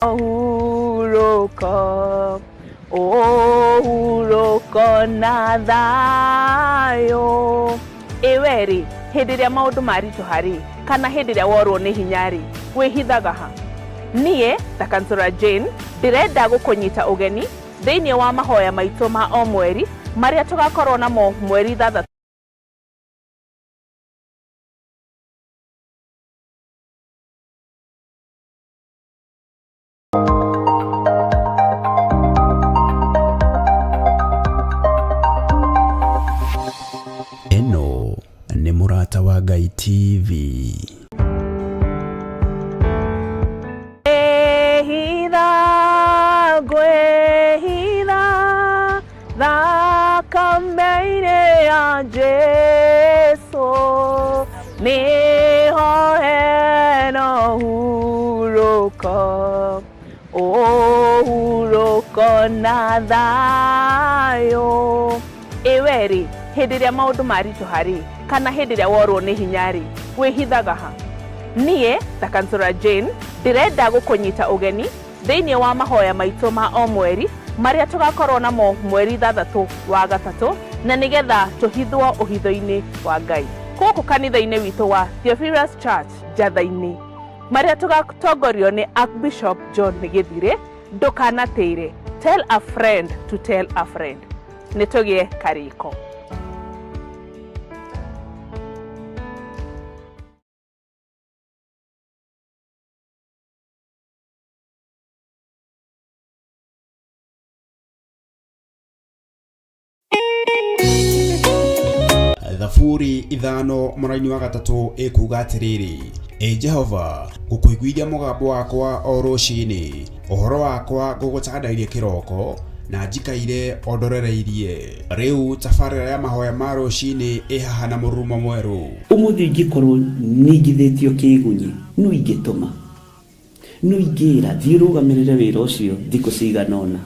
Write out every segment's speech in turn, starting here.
Ũhurũko, ũhurũko na thayũ. Ĩ we rĩ, hĩndĩ ĩrĩa maũndũ maritũha rĩ, kana hĩndĩ ĩrĩa worwo nĩ hinya rĩ, wĩhithaga ha? Niĩ ta Councillor Jane ndĩrenda gũkũnyita ũgeni thĩinĩ wa mahoya maitũ ma o mweri marĩa tũgakorwo namo mweri 6. Ĩno nĩ Mũrata wa Ngai TV. Ngwĩhitha, ngwĩhitha thakame-inĩ ya Jesu, nĩho hena ũhurũko, ũhurũko na thayũ. Ĩ we rĩ, hĩndĩ ĩrĩa maũndũ maritũha rĩ, kana hĩndĩ ĩrĩa worwo nĩ hinya rĩ, wĩhithaga ha? Niĩ ta Councillor Jane ndĩrenda gũkũnyita ũgeni Thĩinĩ wa mahoya maitũ ma o mweri marĩa tũgakorwo namo mweri 6 wa gatatũ, na nĩgetha tũhithwo ũhitho-inĩ wa Ngai. Gũkũ kanitha-inĩ witũ wa Theophilus Church Njatha-inĩ, marĩa tũgatongorio nĩ Archbishop John Gĩthirĩ, ndũkanatĩre, tell a friend to tell a friend. Nĩ tũgĩe karĩko. Thaburi 5:3 ĩkuuga atĩrĩrĩ, Ĩ Jehova, ngũkũiguithia mũgambo wakwa o rũcinĩ, ũhoro wakwa ngũgũtandairie kĩroko, na njikaire o ndorereirie. Rĩu tabarĩra ya mahoya ma rũcinĩ ĩ haha na mũrurumo mwerũ. Ũmũthĩ ingĩkorwo ningithĩtio kĩĩgunyĩ, nũ ingĩtũma? Nũ ingĩĩra, 'Thiĩ ũrũgamĩrĩre wĩra ũcio thikũ cigana ũna'?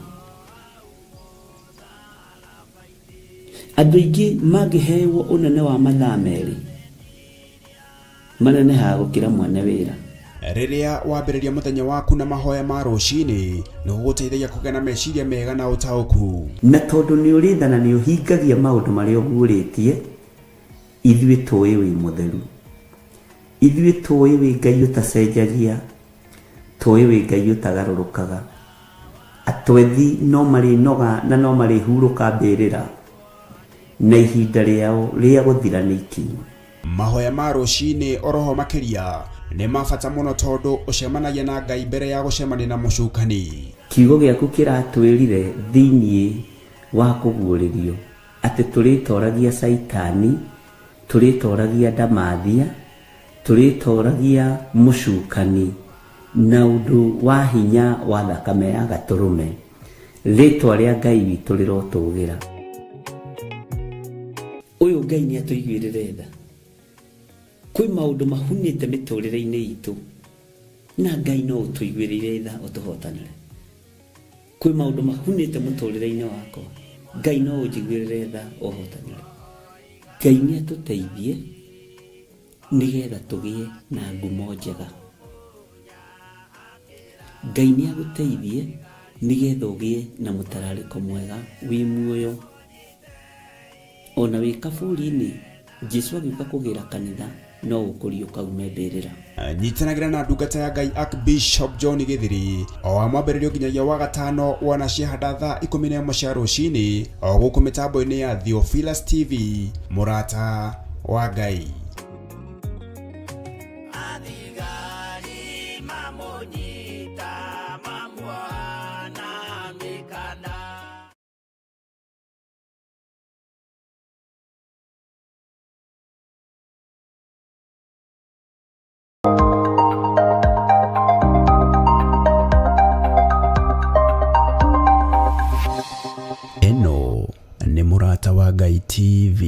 Andũ aingĩ mangĩhewo ũnene wa mathaa merĩ, manenehaga gũkĩra mwene wĩra. Rĩrĩa wambĩrĩria mũthenya waku na mahoya ma rũcinĩ, nĩ gũgũteithagia kũgĩa na meciria mega na ũtaũku. Na tondũ nĩ ũrĩ tha na nĩ ũhingagia maũndũ marĩa ũguũrĩtie, ithuĩ tũĩ wĩ mũtheru. Ithuĩ tũĩ wĩ Ngai ũtacenjagia, tũĩ wĩ Ngai ũtagarũrũkaga. Atwethi no marĩnoga na no marĩhurũka mbĩrĩra, na ihinda rĩao rĩa gũthira nĩ ikinyu. Mahoya ma rũcinĩ oroho makĩria nĩ ma bata mũno tondũ ũcemanagia na Ngai mbere ya gũcemania na mũcukani. Kiugo gĩaku kĩratwĩrire thĩinĩ wa kũguũrĩrio atĩ tũrĩtoragia Caitani, tũrĩtoragia ndamathia, tũrĩtoragia mũcukani na ũndũ wa hinya wa thakame ya Gatũrũme. Rĩtwa rĩa Ngai witũ rĩrotũgĩra. Ũyũ Ngai nĩ atũiguĩrĩre tha. Kwĩ maũndũ mahunĩte mĩtũrĩre-inĩ itũ na Ngai no ũtũiguĩrĩire tha ũtũhotanĩre. Kwĩ maũndũ mahunĩte mũtũrĩre-inĩ wakwa, Ngai no ũnjiguĩrĩre tha ũhotanĩre. Ngai nĩ atũteithie nĩgetha tũgĩe na ngumo njega. Ngai nĩ agũteithie nĩgetha ũgĩe na mũtararĩko mwega wĩ muoyo. Ona wĩ kaburi-inĩ, Jesu agĩũka kũgĩra kanitha no ũkũriũka ume mbĩrĩra. Nyitanagĩra na ndungata ya Ngai Archbishop John Gĩthiri o wa mwambĩrĩrio nginyagia wa gatano wana ciahanda thaa 11 cia rũcinĩ o gũkũ mĩtambo-inĩ ya Theophilus TV mũrata wa Ngai. Athigari mamũnyita mamuoha na mĩkanda. Ĩno nĩ Mũrata wa Ngai TV.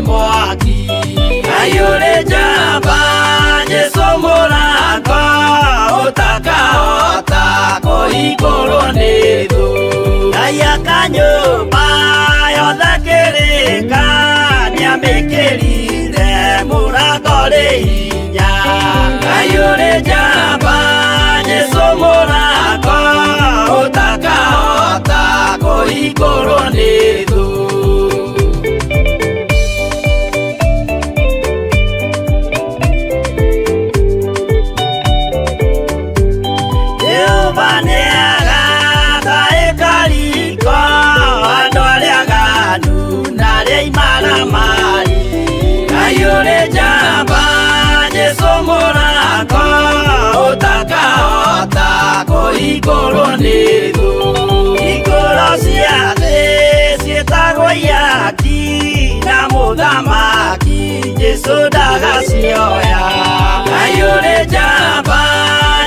Mwaki Ngai ũrĩ njamba Jesũ mũrango ũtakahota kũhingũrwo nĩ thũ Ngai aka nyũmba yothe kĩrĩka nĩamĩkĩrire mũrango rĩ hinya Ngai ũrĩ njamba Jesũ mũrango ũtakahota kũhingũrwo nĩ thũ. Jehova nĩagaka ĩkariko andũ arĩa aganu na arĩa imaramari Ngai ũrĩ njamba Jesũ mũrango ũtakahota kũhingũrwo nĩ thũ. Hingũro cia thĩ ciĩtagwo ihaki na mũthamaki Jesũ ndagacioya Ngai ũrĩ njamba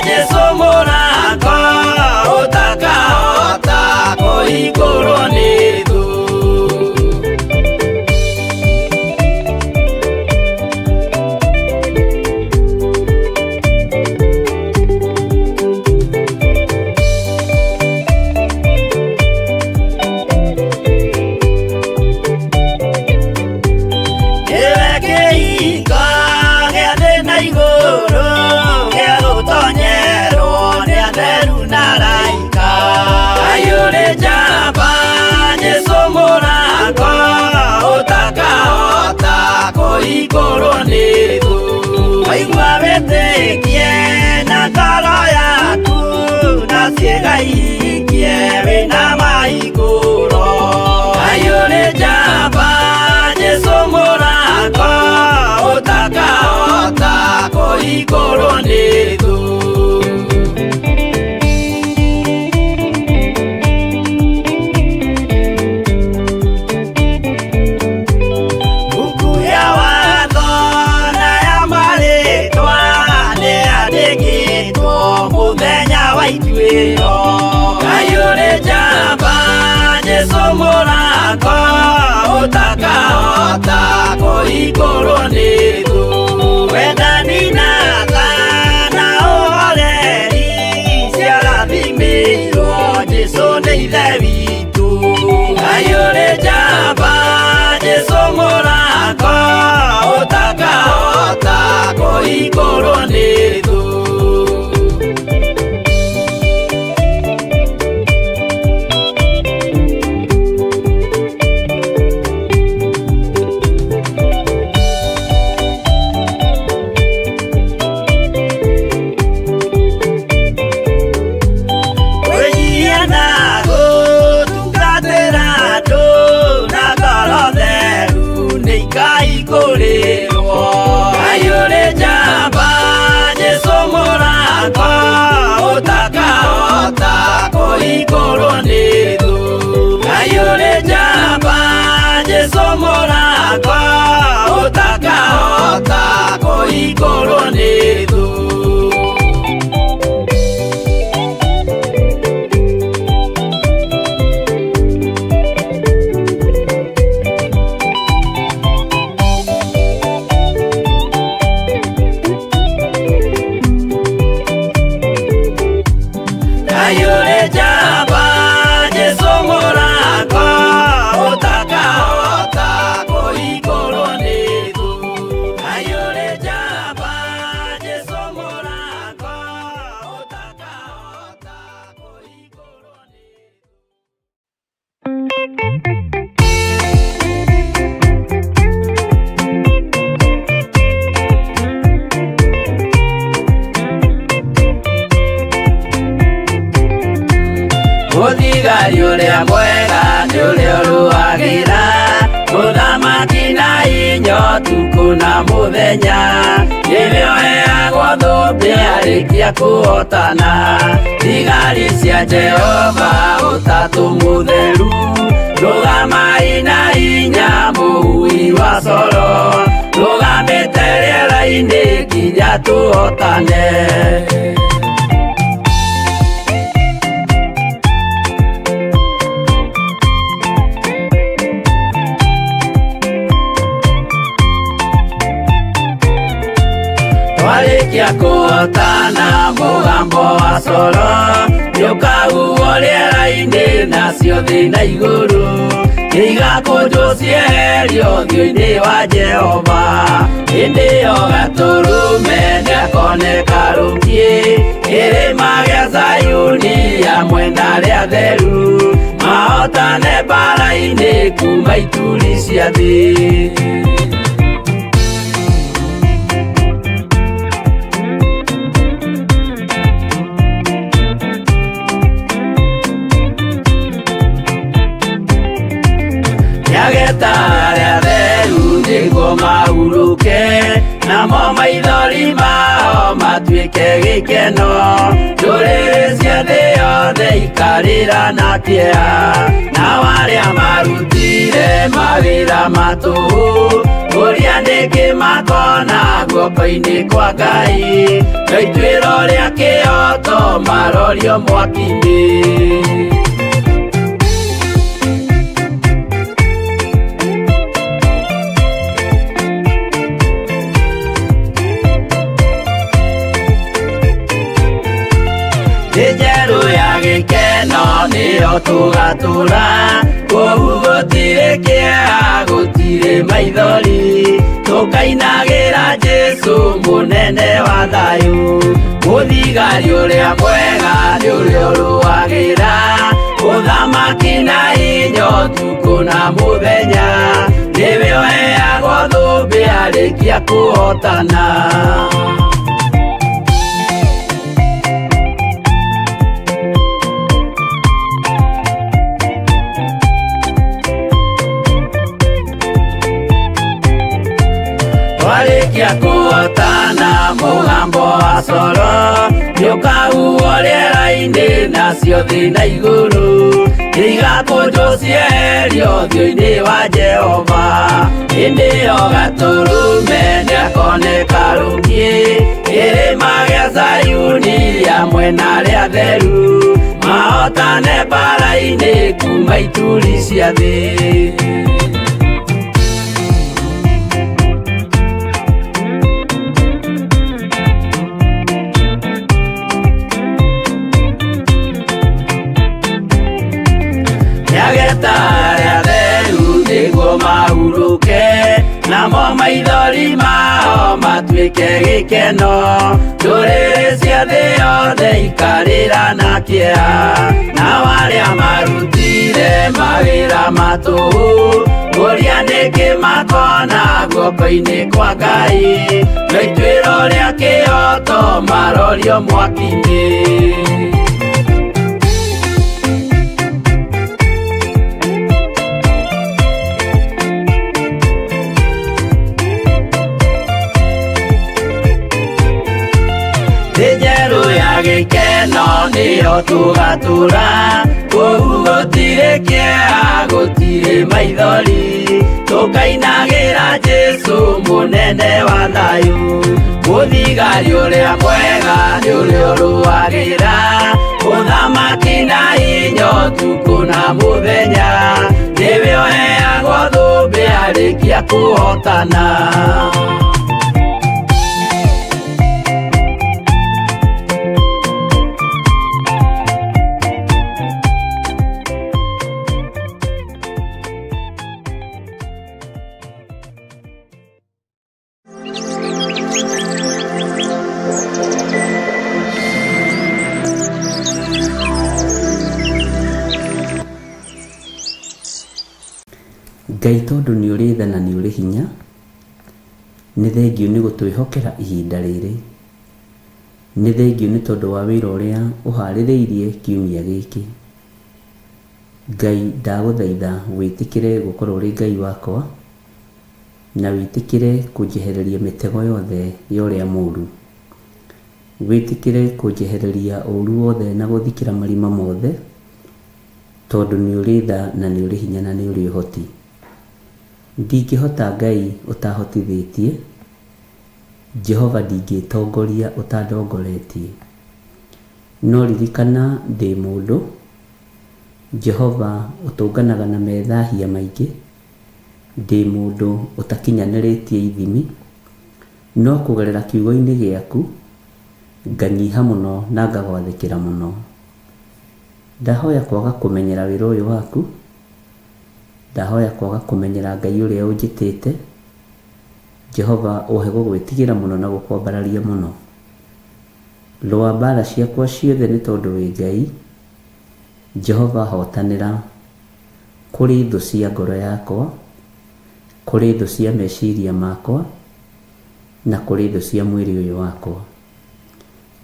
Jesũ mũrango ũtakahota kũhingũrwo nĩ thũ. Nĩwe kĩhingo gĩa thĩ na igũrũ gĩa gũtonyerwo nĩ atheru na araika Ngai ũrĩ njamba Jesũ mũrango ũtakahota kũhingũrwo nĩ thũ. Waigua wĩtĩkie na ngoro yaku na ciĩga ihingie wĩna mahingũro Ngai ũrĩ njamba Jesũ mũrango ũtakahota kũhingũrwo nĩ thũ. Mbuku ya watho na ya marĩtwa nĩyandĩkĩtwo mũthenya wa ituĩro Ngai ũrĩ njamba Jesũ mũrango ũtakahota kũhingũrwo nĩ thũ. Wendani na tha na ũhoreri ciarathimĩirwo Jesũ nĩ ithe witũ Ngai ũrĩ njamba Jesũ mũrango ũtakahota kũhingũrwo nĩ thũ. Kwĩnyihia na gũtungatĩra andũ na ngoro theru nĩ ikahingũrĩrwo Ngai ũrĩ njamba Jesũ mũrango ũtakahota kũhingũrwo nĩ thũ. Ngai ũrĩ njamba Jesũ mũrango ũtakahota kũhingũrwo nĩ thũ. Ngai ũrĩ njamba Jesũ mũrango ũtakahota kũhingũrwo nĩ thũ. Ngai ũrĩ njamba Jesũ mũrango ũtakahota kũhingũrwo nĩ thũ. Mũthigari ũrĩa mwega nĩ ũrĩa ũrũagĩra mũthamaki na hinya ũtukũ na mũthenya nĩwe ũheagwo thũmbĩ arĩkia kũhotana thigari cia Jehova ũtatũ mũtheru rũgamai na hinya mũhui wa coro rũgamĩte rĩera-inĩ nginya tũhotane. Twarĩkia kũhotana mũgambo wa coro nĩũkahuhwo rĩera-inĩ nacio thĩ na igũrũ igakũnjwo cieherio ũthiũ-inĩ wa Jehova hĩndĩ ĩyo gatũrũme nĩakoneka rũkiĩ kĩrĩma gĩa Zayuni hamwe na arĩa atheru mahotane mbara-inĩ kuma ituri cia thĩ. Nĩageta arĩa atheru nĩguo mahurũke namo maithori mao matuĩke gĩkeno ndũrĩrĩ cia thĩ yothe ikarĩra na kĩeha nao arĩa marutire mawĩra ma tũhũ ũrĩa nĩkĩ makona guoko-inĩ kwa Ngai no ituĩro rĩa kĩhooto marorio mwaki-inĩ. Thĩ njerũ ya gĩkeno nĩyo tũgatũra kũu gũtirĩ kĩeha gũtirĩ maithori tũkainagĩra Jesũ mũnene wa thayũ mũthigari ũrĩa mwega nĩ ũrĩa ũrũagĩra ũthamaki na hinya ũtukũ na mũthenya nĩwe ũheagwo thũmbĩ arĩkia kũhotana. Twarĩkia kũhotana mũgambo wa coro nĩũkahuhwo rĩera-inĩ nacio thĩ na igũrũ igakũnjwo cieherio ũthiũ-inĩ wa Jehova hĩndĩ ĩyo gatũrũme nĩakoneka rũkiĩ kĩrĩma gĩa Zayuni hamwe na arĩa atheru mahotane mbara-inĩ kuma ituri cia thĩ. Nĩageta arĩa atheru nĩguo mahurũke namo maithori mao matuĩke gĩkeno ndũrĩrĩ cia thĩ yothe ikarĩra na kĩeha nao arĩa marutire mawĩra ma tũhũ ũrĩa nĩkĩ makona guoko-inĩ kwa Ngai no ituĩro rĩa kĩhooto marorio mwaki-inĩ. Thĩ njerũ ya gĩkeno nĩyo tũgatũra kũu gũtirĩ kĩeha gũtirĩ maithori tũkainagĩra Jesũ mũnene wa thayũ mũthigari ũrĩa mwega nĩ ũrĩa ũrũagĩra ũthamaki na hinya ũtukũ na mũthenya nĩwe ũheagwo thũmbĩ arĩkia kũhotana. Ngai tondũ nĩ ũrĩ tha na nĩ ũrĩ hinya nĩ thengiũ nĩ gũtwĩhokera ihinda rĩrĩ nĩ thengiũ nĩ tondũ wa wĩra ũrĩa ũharĩrĩirie kiumia gĩkĩ. Ngai ndagũthaitha wĩtĩkĩre gũkorwo ũrĩ Ngai wakwa na wĩtĩkĩre kũnjehereria mĩtego yothe ya ũrĩa mũũru wĩtĩkĩre kũnjehereria ũũru wothe na gũthikĩra marima mothe tondũ nĩ ũrĩ tha na nĩ ũrĩ hinya na nĩ ũrĩ ũhoti. Ndingĩhota Ngai ũtahotithĩtie Jehova ndingĩtongoria ũtandongoretie no ririkana ndĩ mũndũ Jehova ũtũnganaga na methahia maingĩ ndĩ mũndũ ũtakinyanĩrĩtie ithimi no kũgerera kiugo-inĩ gĩaku Nganyiha mũno na ngagwathĩkĩra mũno. Ndahoya kwaga kũmenyera wĩra ũyũ waku, ndahoya kwaga kũmenyera Ngai ũrĩa ũnjĩtĩte. Jehova ũhe gũgwĩtigĩra mũno na gũkwambararia mũno. Rũa mbara ciakwa ciothe nĩ tondũ wĩ Ngai. Jehova hotanĩra kũrĩ thũ cia ngoro yakwa, kũrĩ thũ cia meciria makwa, na kũrĩ thũ cia mwĩrĩ ũyũ wakwa.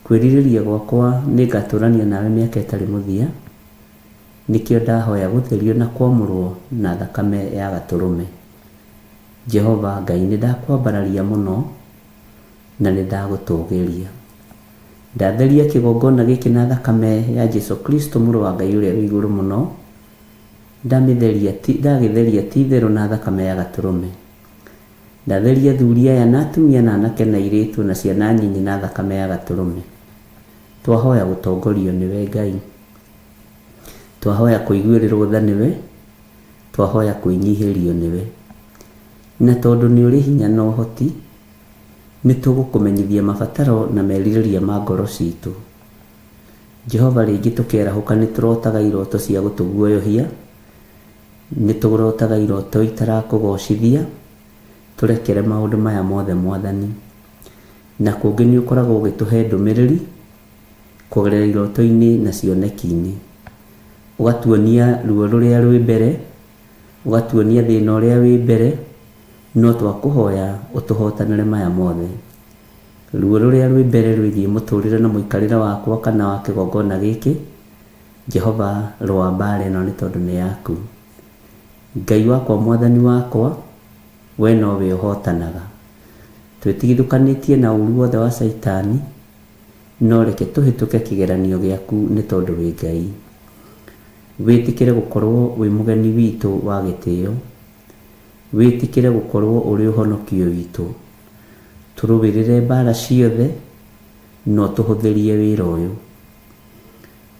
Kwĩrirĩria gwakwa nĩ ngatũrania nawe mĩaka ĩtarĩ mũthia, nĩkĩo ndahoya gũtherio na kwamũrwo na thakame ya Gatũrũme. Jehova Ngai nĩ ndakwambararia mũno na nĩ ndagũtũgĩria. Ndatheria kĩgongona gĩkĩ na thakame ya Jesu Kristo mũrũ wa Ngai ũrĩa wĩ igũrũ mũno, ndamĩtheria ti ndagĩtheria ti itherũ na thakame ya Gatũrũme. Ndatheria athuri aya na atumia na anake na airĩtu na ciana nyinyi na thakame ya Gatũrũme. Twahoya gũtongorio nĩwe Ngai. Twahoya kũiguĩrĩrwo tha nĩwe. Twahoya kwĩnyihĩrio nĩwe. Na tondũ nĩ ũrĩ hinya na ũhoti, nĩ tũgũkũmenyithia mabataro na merirĩria ma ngoro citũ. Jehova rĩngĩ tũkĩarahũka nĩ tũrotaga iroto cia gũtũguoyohia, nĩ tũrotaga iroto itarakũgocithia, tũrekere maũndũ maya mothe Mwathani. Na kũngĩ nĩ ũkoragwo ũgĩtũhe ndũmĩrĩri kũgerera iroto-inĩ na cioneki-inĩ. Ũgatuonia ruo rũrĩa rwĩ mbere, ũgatuonia thĩna ũrĩa wĩ mbere, no twakũhoya ũtũhotanĩre maya mothe. Ruo rũrĩa rwĩ mbere rwĩgiĩ mũtũrĩre na mũikarĩre wakwa kana wa kĩgongona gĩkĩ, Jehova rũa mbara ĩno nĩ tondũ nĩ yaku. Ngai wakwa Mwathani wakwa, we nowe ũhotanaga. Twĩtigithũkanĩtie na ũru wothe wa Caitani, no reke tũhĩtũke kĩgeranio gĩaku nĩ tondũ wĩ Ngai. Wĩtĩkĩre gũkorwo wĩ mũgeni witũ wa gĩtĩo. Wĩtĩkĩre gũkorwo ũrĩ ũhonokio witũ. Tũrũĩrĩre mbara ciothe, na ũtũhũthĩrie wĩra ũyũ.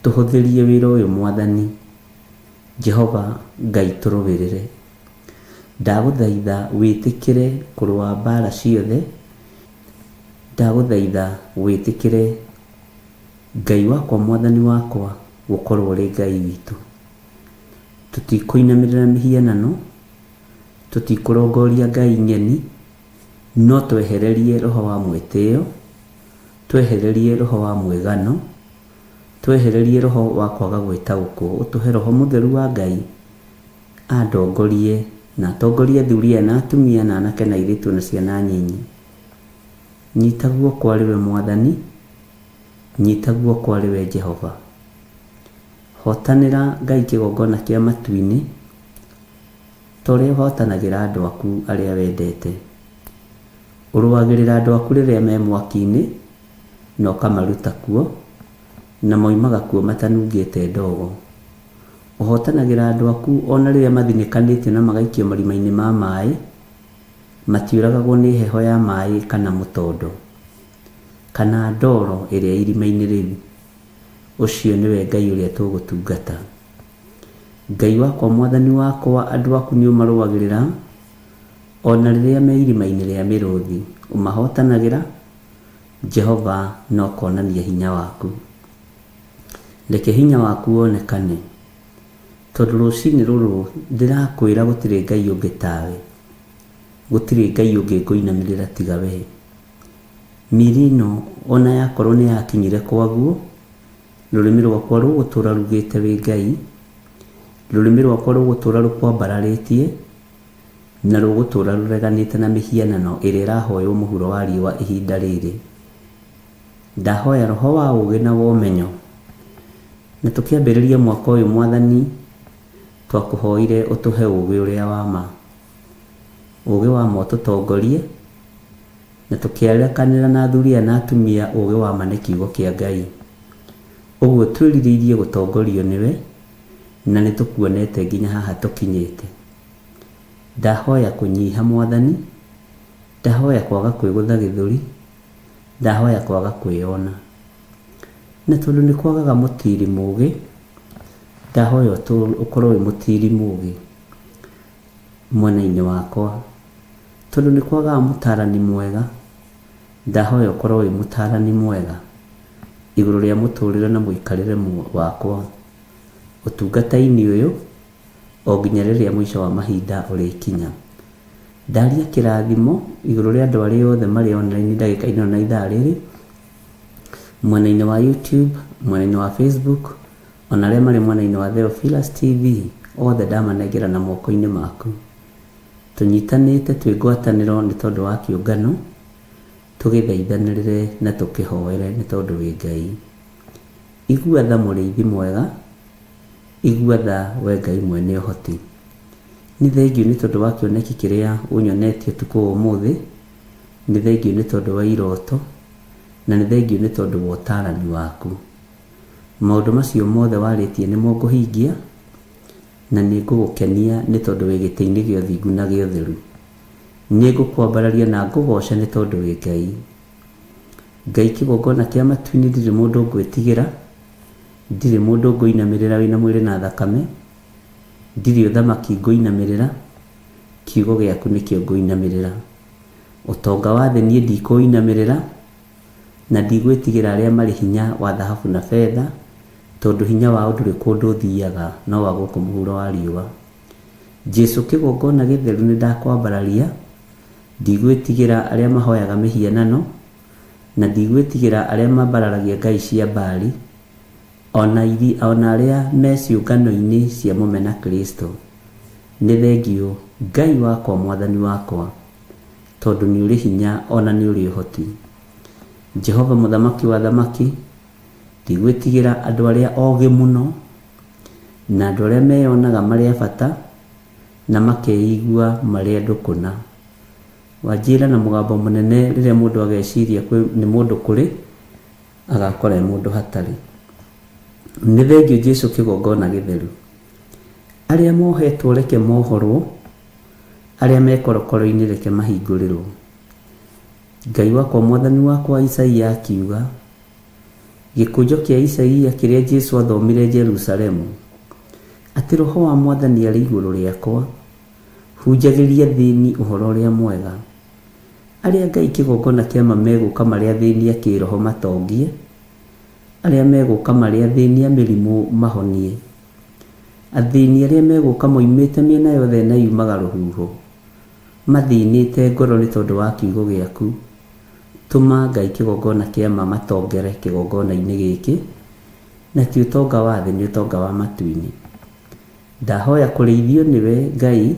Tũhũthĩrie wĩra ũyũ Mwathani. Jehova Ngai tũrũĩrĩre. Ndagũthaitha wĩtĩkĩre kũrũa mbara ciothe. Ndagũthaitha wĩtĩkĩre Ngai wakwa Mwathani wakwa gũkorwo ũrĩ Ngai witũ. Tũtikũinamĩrĩra mĩhianano, tũtikũrongoria ngai ng'eni, no twehererie roho wa mwĩtĩo, twehererie roho wa mwĩgano, twehererie roho wa kwaga gwĩtaũkwo, ũtũhe roho mũtheru wa Ngai andongorie na atongorie athuri aya na atumia na anake na airĩtu na ciana nyinyi. Nyita guoko arĩ we Mwathani, nyita guoko arĩ we Jehova. Hotanĩra Ngai kĩgongona kĩa matu-inĩ, ta ũrĩa ũhotanagĩra andũ aku arĩa wendete. Ũrũagĩrĩra andũ aku rĩrĩa me mwaki-inĩ, na ũkamaruta kuo, na moimaga kuo matanungĩte ndogo. Ũhotanagĩra andũ aku o na rĩrĩa mathinĩkanĩtio na magaikio marima-inĩ ma maĩ, matiũragagwo nĩ heho ya maĩ kana mũtondo, kana ndoro ĩrĩa irima-inĩ rĩu. Ũcio nĩwe Ngai ũrĩa tũgũtungata. Ngai wakwa Mwathani wakwa, andũ aku nĩ ũmarũagĩrĩra, o na rĩrĩa me irima-inĩ rĩa mĩrũthi, ũmahotanagĩra, Jehova, na ũkonania hinya waku. Reke hinya waku wonekane, tondũ rũcinĩ rũrũ ndĩrakwĩra gũtirĩ Ngai ũngĩ tawe, gũtirĩ Ngai ũngĩ ngũinamĩrĩra tiga wee. Mĩĩrĩ ĩno o na yakorwo nĩ yakinyire kwaguo, rũrĩmĩ rwakwa rũgũtũũra rugĩte wĩ Ngai, rũrĩmĩ rwakwa rũgũtũũra rũkwambararĩtie, na rũgũtũũra rũreganĩte na mĩhianano ĩrĩa ĩrahoywo mũhuro wa riũa ihinda rĩrĩ. Ndahoya roho wa ũũgĩ na wa ũmenyo. Na tũkĩambĩrĩria mwaka ũyũ Mwathani, twakũhoire ũtũhe ũũgĩ ũrĩa wa ma. Ũũgĩ wa ma ũtũtongorie, na tũkĩarekanĩra na athuri aya na atumia ũũgĩ wa ma nĩ kiugo kĩa Ngai. Ũguo twĩrirĩirie gũtongorio nĩwe, na nĩ tũkuonete nginya haha tũkinyĩte. Ndahoya kũnyiha Mwathani, ndahoya kwaga kwĩgũtha gĩthũri, ndahoya kwaga kwĩyona. Na tondũ nĩ kwagaga mũtiri mũgĩ, ndahoya ũkorwo wĩ mũtiri mũgĩ mwena-inĩ wakwa. Tondũ nĩ kwagaga mũtarani mwega, ndahoya ũkorwo wĩ mũtarani mwega. Igũrũ rĩa mũtũrĩre na mũikarĩre wakwa ũtungata-inĩ ũyũ o nginya rĩrĩa mũico wa mahinda ũrĩkinya. Ndaria kĩrathimo igũrũ rĩa andũ arĩa othe marĩ online ndagĩka-inĩ ĩno na ithaa rĩrĩ, mwena-inĩ wa YouTube, mwena-inĩ wa Facebook, ona arĩa marĩ mwena-inĩ wa Theophilus TV, othe ndamanengera na moko-inĩ maku. Tũnyitanĩte twĩ ngwatanĩro nĩ tondũ wa kĩũngano, tũgĩthaithanĩrĩre na tũkĩhoere nĩ tondũ wĩ Ngai. Igua tha mũrĩithi mwega, igua tha we Ngai mwene ũhoti. Nĩ thengiũ nĩ tondũ wa kĩoneki kĩrĩa ũnyonetie ũtukũ wa ũmũthĩ, nĩ thengiũ nĩ tondũ wa iroto, na nĩ thengiũ nĩ tondũ wa ũtarani waku. Maũndũ macio mothe warĩtie nĩmo ngũhingia, na nĩ ngũgũkenia nĩ tondũ wĩ gĩtĩ-inĩ gĩa ũthingu na gĩa ũtheru. Nĩ ngũkwambararia na ngũgooce nĩ tondũ wĩ Ngai. Ngai kĩgongona kĩa matu-inĩ ndirĩ mũndũ ngwĩtigĩra, ndirĩ mũndũ ngũinamĩrĩra wĩna mwĩrĩ na thakame, ndirĩ ũthamaki ngũinamĩrĩra, kiugo gĩaku nĩkĩo ngũinamĩrĩra. Ũtonga wa thĩ niĩ ndikũinamĩrĩra, na ndigwĩtigĩra arĩa marĩ hinya wa thahabu na betha, tondũ hinya wao ndũrĩ kũndũ ũthiaga no wa gũkũ mũhuro wa riũa. Jesu kĩgongona gĩtheru nĩ ndakwambararia, ndigwĩtigĩra arĩa mahoyaga mĩhianano, na ndigwĩtigĩra arĩa mambararagia ngai cia Baali, ona arĩa me ciũngano-inĩ cia mũmena Kristo. Nĩ thengiũ Ngai wakwa Mwathani wakwa, tondũ nĩ ũrĩ hinya ona nĩ ũrĩ ũhoti. Jehova mũthamaki wa athamaki, ndigwĩtigĩra andũ arĩa ogĩ mũno, na andũ arĩa meyonaga marĩ a bata, na makeigua marĩ andũ kũna. Wanjĩra na mũgambo mũnene rĩrĩa mũndũ ageciria nĩ mũndũ kũrĩ, agakora e mũndũ hatarĩ. Nĩ thengiũ Jesu kĩgongona gĩtheru. Arĩa mohetwo reke mohorwo, arĩa me korokoro-inĩ reke mahingũrĩrwo. Ngai wakwa Mwathani wakwa Isaia akiuga, gĩkũnjo kĩa Isaia kĩrĩa Jesu athomire Jerusalemu, atĩ Roho wa Mwathani arĩ igũrũ rĩakwa, hunjagĩria athĩni ũhoro ũrĩa mwega. Arĩa Ngai kĩgongona kĩa ma megũka marĩ athĩni a kĩroho matongie, arĩa megũka marĩ athĩni a mĩrimũ mahonie, athĩni arĩa megũka moimĩte mĩena yothe na yumaga rũhuho, mathĩnĩte ngoro nĩ tondũ wa kiugo gĩaku. Tũma Ngai kĩgongona kĩa ma matongere kĩgongona-inĩ gĩkĩ, na ti ũtonga wa thĩ, nĩ ũtonga wa matu-inĩ. Ndahoya kũrĩithio nĩwe Ngai,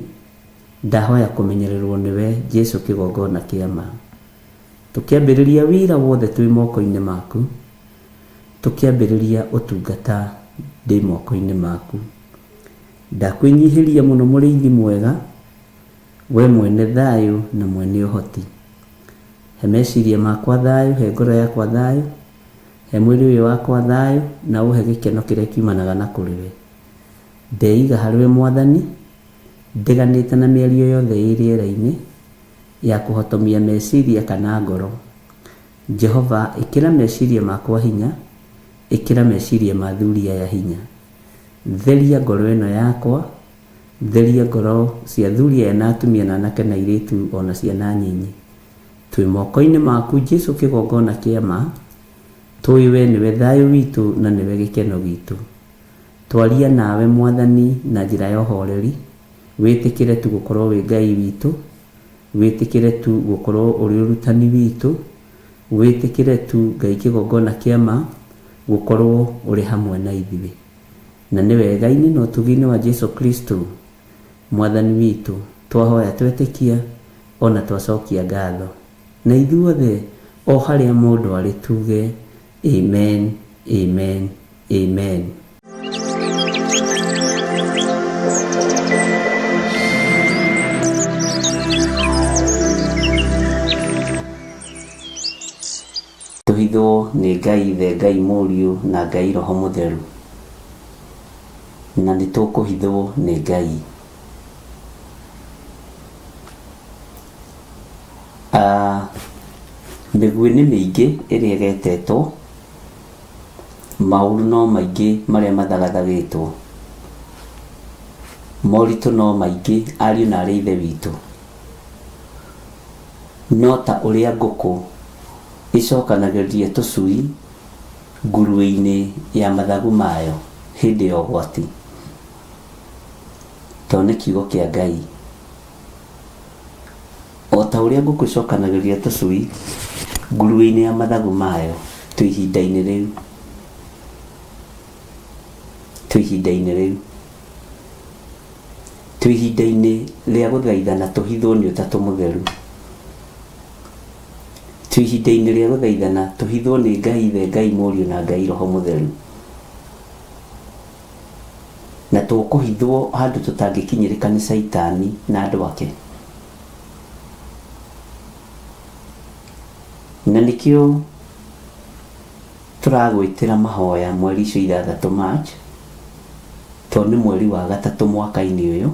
ndahoya kũmenyererwo nĩwe Jesu kĩgongona kĩa ma. Tũkĩambĩrĩria wĩra wothe twĩ moko-inĩ maku, tũkĩambĩrĩria ũtungata ndĩ moko-inĩ maku. Ndakwĩnyihĩria mũno mũrĩithi mwega, we mwene thayũ na mwene ũhoti. He meciria makwa thayũ, he ngoro yakwa thayũ, he mwĩrĩ ũyũ wakwa thayũ, na ũhe gĩkeno kĩrĩa kiumanaga na kũrĩ we. Ndeiga harĩ we Mwathani, ndiganĩte na mĩario yothe ĩ rĩera-inĩ ya kũhotomia meciria kana ngoro. Jehova, ĩkĩra meciria makwa hinya, ĩkĩra meciria ma athuri aya hinya. Theria ngoro ĩno yakwa, theria ngoro cia athuri aya na atumia na anake na airĩtu ona ciana nyinyi. Twĩ moko-inĩ maku Jesu kĩgongona kĩa ma, tũĩ we nĩwe thayũ witũ na nĩwe gĩkeno gitũ. Twaria nawe Mwathani na njĩra ya ũhoreri, wĩtĩkĩre tu gũkorwo wĩ Ngai witũ, wĩtĩkĩre tu gũkorwo ũrĩ ũrutani witũ, wĩtĩkĩre tu Ngai kĩgongona kĩa ma gũkorwo ũrĩ hamwe na ithuĩ. Na nĩ wega-inĩ na ũtugi-inĩ wa Jesu Kristo Mwathani witũ, twahoya twetĩkia ona twacokia ngatho. Na ithuothe o harĩa mũndũ arĩ tuge amen, amen, amen. Tũhithwo nĩ Ngai Ithe, Ngai Mũriũ na Ngai Roho Mũtheru, na nĩ tũkũhithwo nĩ Ngai. Mĩguĩ nĩ mĩingĩ ĩrĩa ĩgetetwo, maũru no maingĩ marĩa mathagathagĩtwo, moritũ no maingĩ ariũ na arĩ ithe witũ, no ta ũrĩa ngũkũ ĩcokanagĩrĩria tũcui nguruĩ-inĩ ya mathagu mayo hĩndĩ ya ũgwati, tondũ nĩ kiugo kĩa Ngai. O ta ũrĩa ngũkũ ĩcokanagĩrĩria tũcui nguruĩ-inĩ ya mathagu mayo, twĩ ihinda-inĩ rĩu, twĩ ihinda-inĩ rĩu, twĩ ihinda-inĩ rĩa gũthaithana tũhithwo nĩ Ũtatũ Mũtheru, twĩ ihinda-inĩ rĩa gũthaithana tũhithwo nĩ Ngai Ithe, Ngai Mũriũ na Ngai Roho Mũtheru, na tũkũhithwo handũ tũtangĩkinyĩrĩka nĩ Caitani na andũ ake. Na nĩkĩo tũragwĩtĩra mahoya mweri icio ithathatũ March, tondũ nĩ mweri wa gatatũ mwaka-inĩ ũyũ,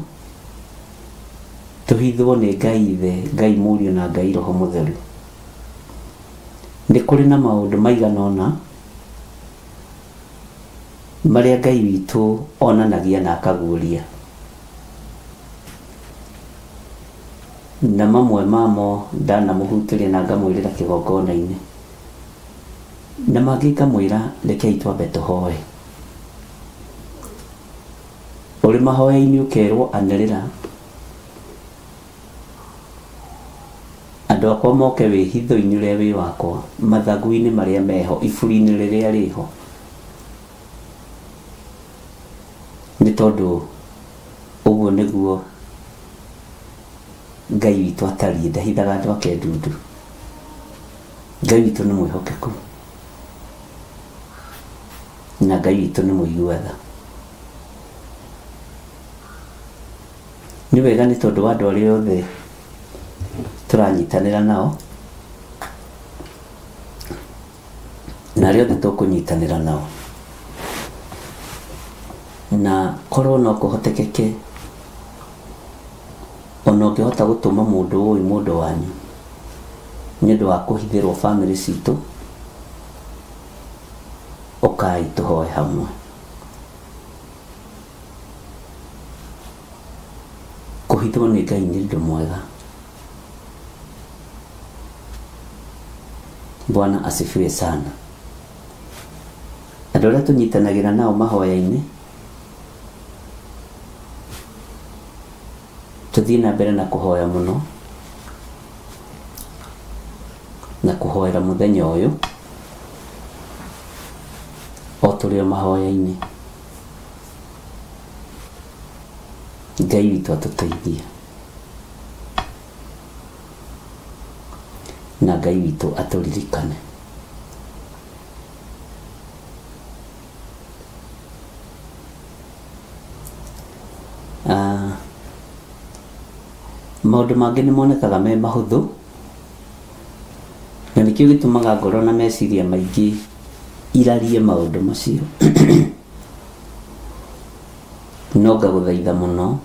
tũhithwo nĩ Ngai Ithe, Ngai Mũriũ na Ngai Roho Mũtheru. Nĩ kũrĩ na maũndũ maigana ũna marĩa Ngai witũ onanagia na akaguũria. Na mamwe mamo ndanamũhutĩria na ngamwĩrĩra kĩgongona-inĩ. Na mangĩ ngamwĩra rekei twambe tũhoe. Ũrĩ mahoya-inĩ ũkerwo anĩrĩra andũ akwa moke wĩhitho-inĩ ũrĩa wĩ wakwa, mathagu-inĩ marĩa meho, iburi-inĩ rĩrĩa rĩho. Nĩ tondũ ũguo nĩguo Ngai witũ atariĩ, ndahithaga andũ ake ndundu. Ngai witũ nĩ mwĩhokeku na Ngai witũ nĩ mũigua tha. Nĩ wega nĩ tondũ wa andũ arĩa othe tũranyitanĩra nao na arĩa othe tũkũnyitanĩra nao, na korwo no kũhotekeke ona ũngĩhota gũtũma mũndũ ũĩ mũndũ wanyu nĩ ũndũ wa kũhithĩrwo bamĩrĩ citũ, ũkai tũhoe hamwe. Kũhithwo nĩ Ngai nĩ ũndũ mwega. Bwana asifiwe sana. Andũ arĩa tũnyitanagĩra nao mahoya-inĩ, tũthiĩ na mbere na kũhoya mũno na kũhoera mũthenya ũyũ o tũrĩ o mahoya-inĩ. Ngai witũ atũteithie na Ngai witũ atũririkane. Ah, maũndũ mangĩ nĩ monekaga me mahũthũ na nĩkĩo gĩtũmaga ngoro na meciria maingĩ irarie maũndũ macio. No ngagũthaitha mũno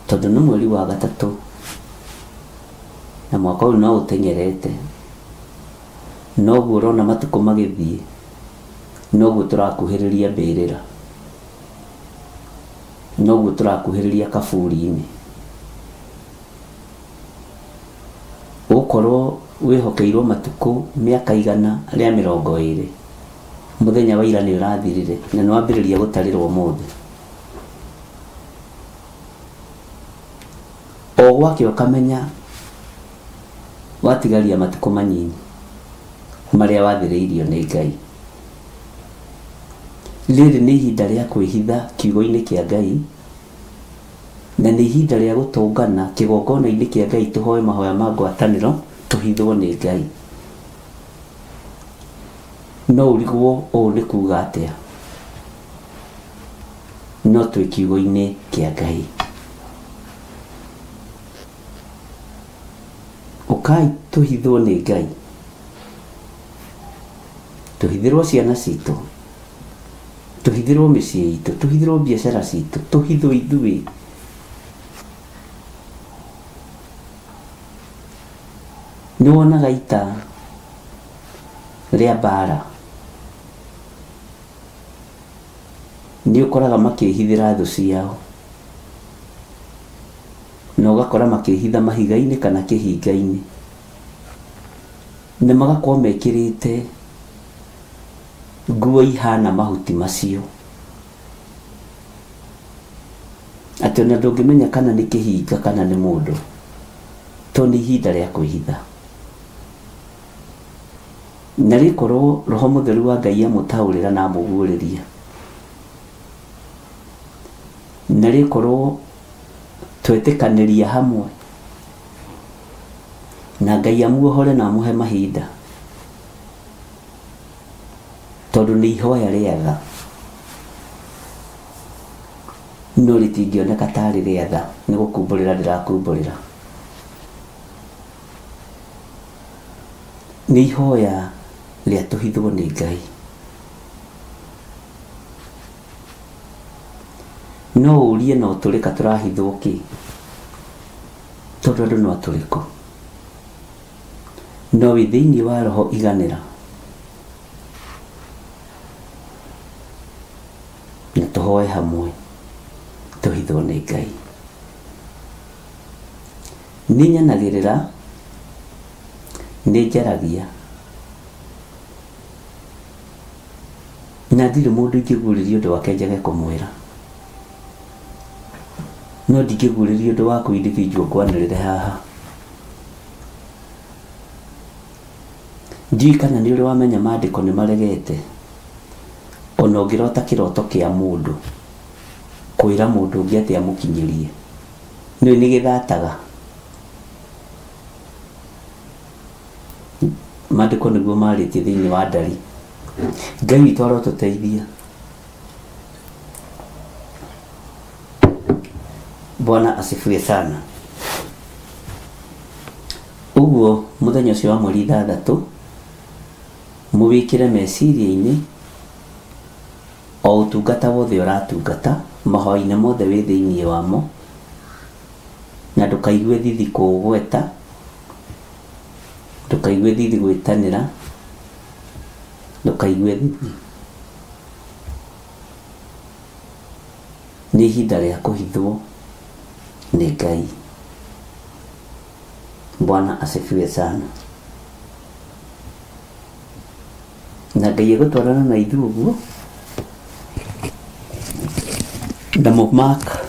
tondũ nĩ mweri wa gatatũ na mwaka ũyũ no ũteng'erete, noguo ũrona matukũ magĩthiĩ noguo tũrakuhĩrĩria mbĩrĩra, noguo tũrakuhĩrĩria kaburi-inĩ. Ũgũkorwo wĩhokeirwo matukũ mĩaka igana rĩa mĩrongo ĩrĩ, mũthenya wa ira nĩ ũrathirire na nĩ wambĩrĩria gũtarĩrwo ũmũthĩ. O gwakĩa ũkamenya watigaria matukũ manyinyi marĩa wathĩrĩirio nĩ Ngai. Rĩrĩ nĩ ihinda rĩa kwĩhitha kiugo-inĩ kĩa Ngai, na nĩ ihinda rĩa gũtũngana kĩgongona-inĩ kĩa Ngai tũhoe mahoya ma ngwatanĩro tũhithwo nĩ Ngai. No ũrigwo ũũ nĩ kuga atĩa? No twĩ kiugo-inĩ kĩa Ngai. Ũkai tũhithwo nĩ Ngai. Tũhithĩrwo ciana citũ, tũhithĩrwo mĩciĩ itũ, tũhithĩrwo biacara citũ, tũhithwo ithuĩ. Nĩ wonaga ita rĩa mbara, nĩ ũkoraga makĩhithĩra thũ ciao, na ũgakora makĩhitha mahiga-inĩ kana kĩhinga-inĩ, na magakorwo mekĩrĩte. Nguo ihana mahuti macio atĩ ona ndũngĩmenya kana nĩ kĩhinga kana nĩ mũndũ tondũ nĩ ihinda rĩa kwĩhitha na rĩkorwo roho mũtheru wa Ngai amũtaũrĩra na amũguũrĩria na rĩkorwo twetĩkanĩria hamwe na Ngai amuohore na amũhe mahinda tondũ nĩ ihoya rĩa tha no rĩtingĩoneka tarĩ rĩa tha nĩ gũkumbũrĩra ndĩrakumbũrĩra nĩ ihoya rĩa tũhithwo nĩ Ngai no ũrie no tũrĩka tũrahithwo kĩ tondũ andũ no atũrĩku no wĩ thĩinĩ wa roho iganĩra na tũhoe hamwe tũhithwo nĩ Ngai. Nĩ nyanagĩrĩra, nĩ njaragia na ndirĩ mũndũ ingĩguũrĩria ũndũ wake njage kũmwĩra no ndingĩguũrĩria ũndũ waku individual ngwanĩrĩre haha. Ndiũĩ kana nĩ ũrĩ wamenya maandĩko nĩ maregete ona ũngĩrota kĩroto kĩa mũndũ kwĩra mũndũ ũngĩ atĩ amũkinyĩrie nĩũĩ nĩ gĩthataga. Maandĩko nĩguo marĩtie thĩinĩ wa ndari. Ngai witũ arotũteithia. Bwana asifiwe sana. Ũguo mũthenya ũcio wa mweri ithathatũ mũwĩkĩre meciria-inĩ o ũtungata wothe ũratungata mahoya-inĩ mothe wĩ thĩinĩ wamo na ndũkaigue thithi kũũgweta ndũkaigue thithi gwĩtanĩra ndũkaigue thithi. Nĩ ihinda rĩa kũhithwo nĩ Ngai. Bwana asifiwe sana. Na Ngai egũtwarana na ithuĩ ũguo na mũ mark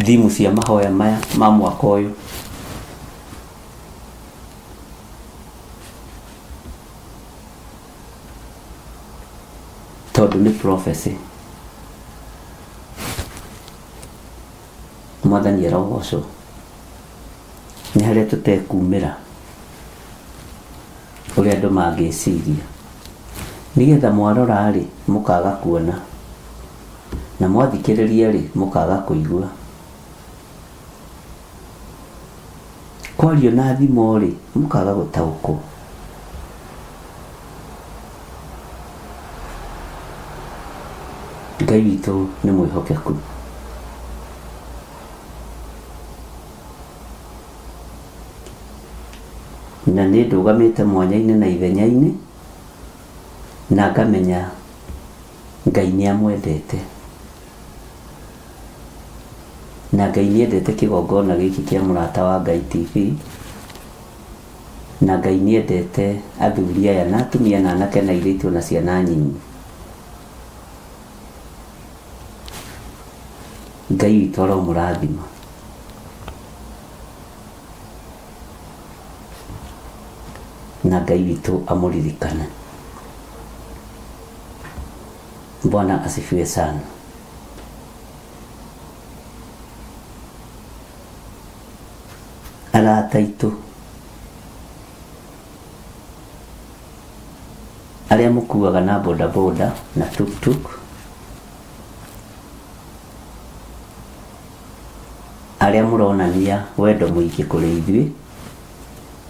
thimu cia mahoya maya ma mwaka ũyũ. Tondũ nĩ prophecy. Mwathani arogocwo. Nĩ harĩa tũtekumĩra ũrĩa andũ mangĩciria nĩgetha mwarora-rĩ mũkaga kuona na mwathikĩrĩria-rĩ mũkaga kũigua. Kwario na thimo-rĩ mũkaga gũtaũkwo. Ngai witũ nĩ mwĩhokeku. Na nĩ ndũgamĩte mwanya-inĩ na ithenya-inĩ na ngamenya Ngai nĩ amwendete. Na Ngai nĩ endete kĩgongona gĩkĩ kĩa Mũrata wa Ngai TV. Na Ngai nĩ endete athuri aya na atumia na anake na airĩtu na ciana nyinyi. Ngai witũ aromũrathima. Na Ngai witũ amũririkane. Bwana asifiwe sana. Arata aitũ arĩa mũkuaga na bodaboda na tuktuk arĩa mũronania wendo mũingĩ kũrĩ ithuĩ,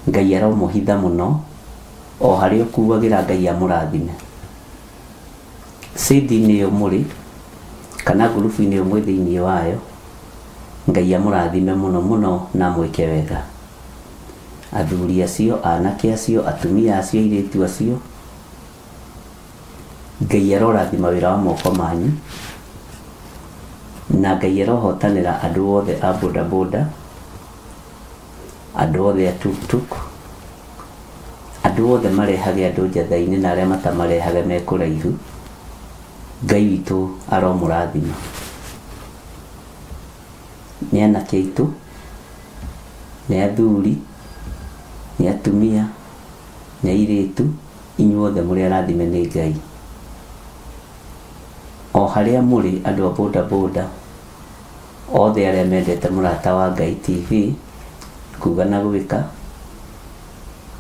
Ngai aromũhitha mũno o harĩa ũkuagĩra Ngai amũrathime. Cĩndi-inĩ ĩyo mũrĩ kana ngurubu-inĩ ĩyo mwĩ thĩinĩ wayo, Ngai amũrathime mũno mũno na amwĩke wega. Athuri acio, anake acio, atumia acio, airĩtu acio, Ngai arorathima wĩra wa moko manyu na Ngai arohotanĩra andũ othe a bodaboda, andũ othe a tuktuk, Andũ othe marehage andũ njatha-inĩ na arĩa matamarehage me kũraihu, Ngai witũ aromũrathima. Nĩ anake aitũ, nĩ athuri, nĩ atumia, nĩ airĩtu, inyuothe mũrĩ arathime nĩ Ngai. O harĩa mũrĩ andũ a boda boda, othe arĩa mendete Mũrata wa Ngai TV, kuga na gwĩka,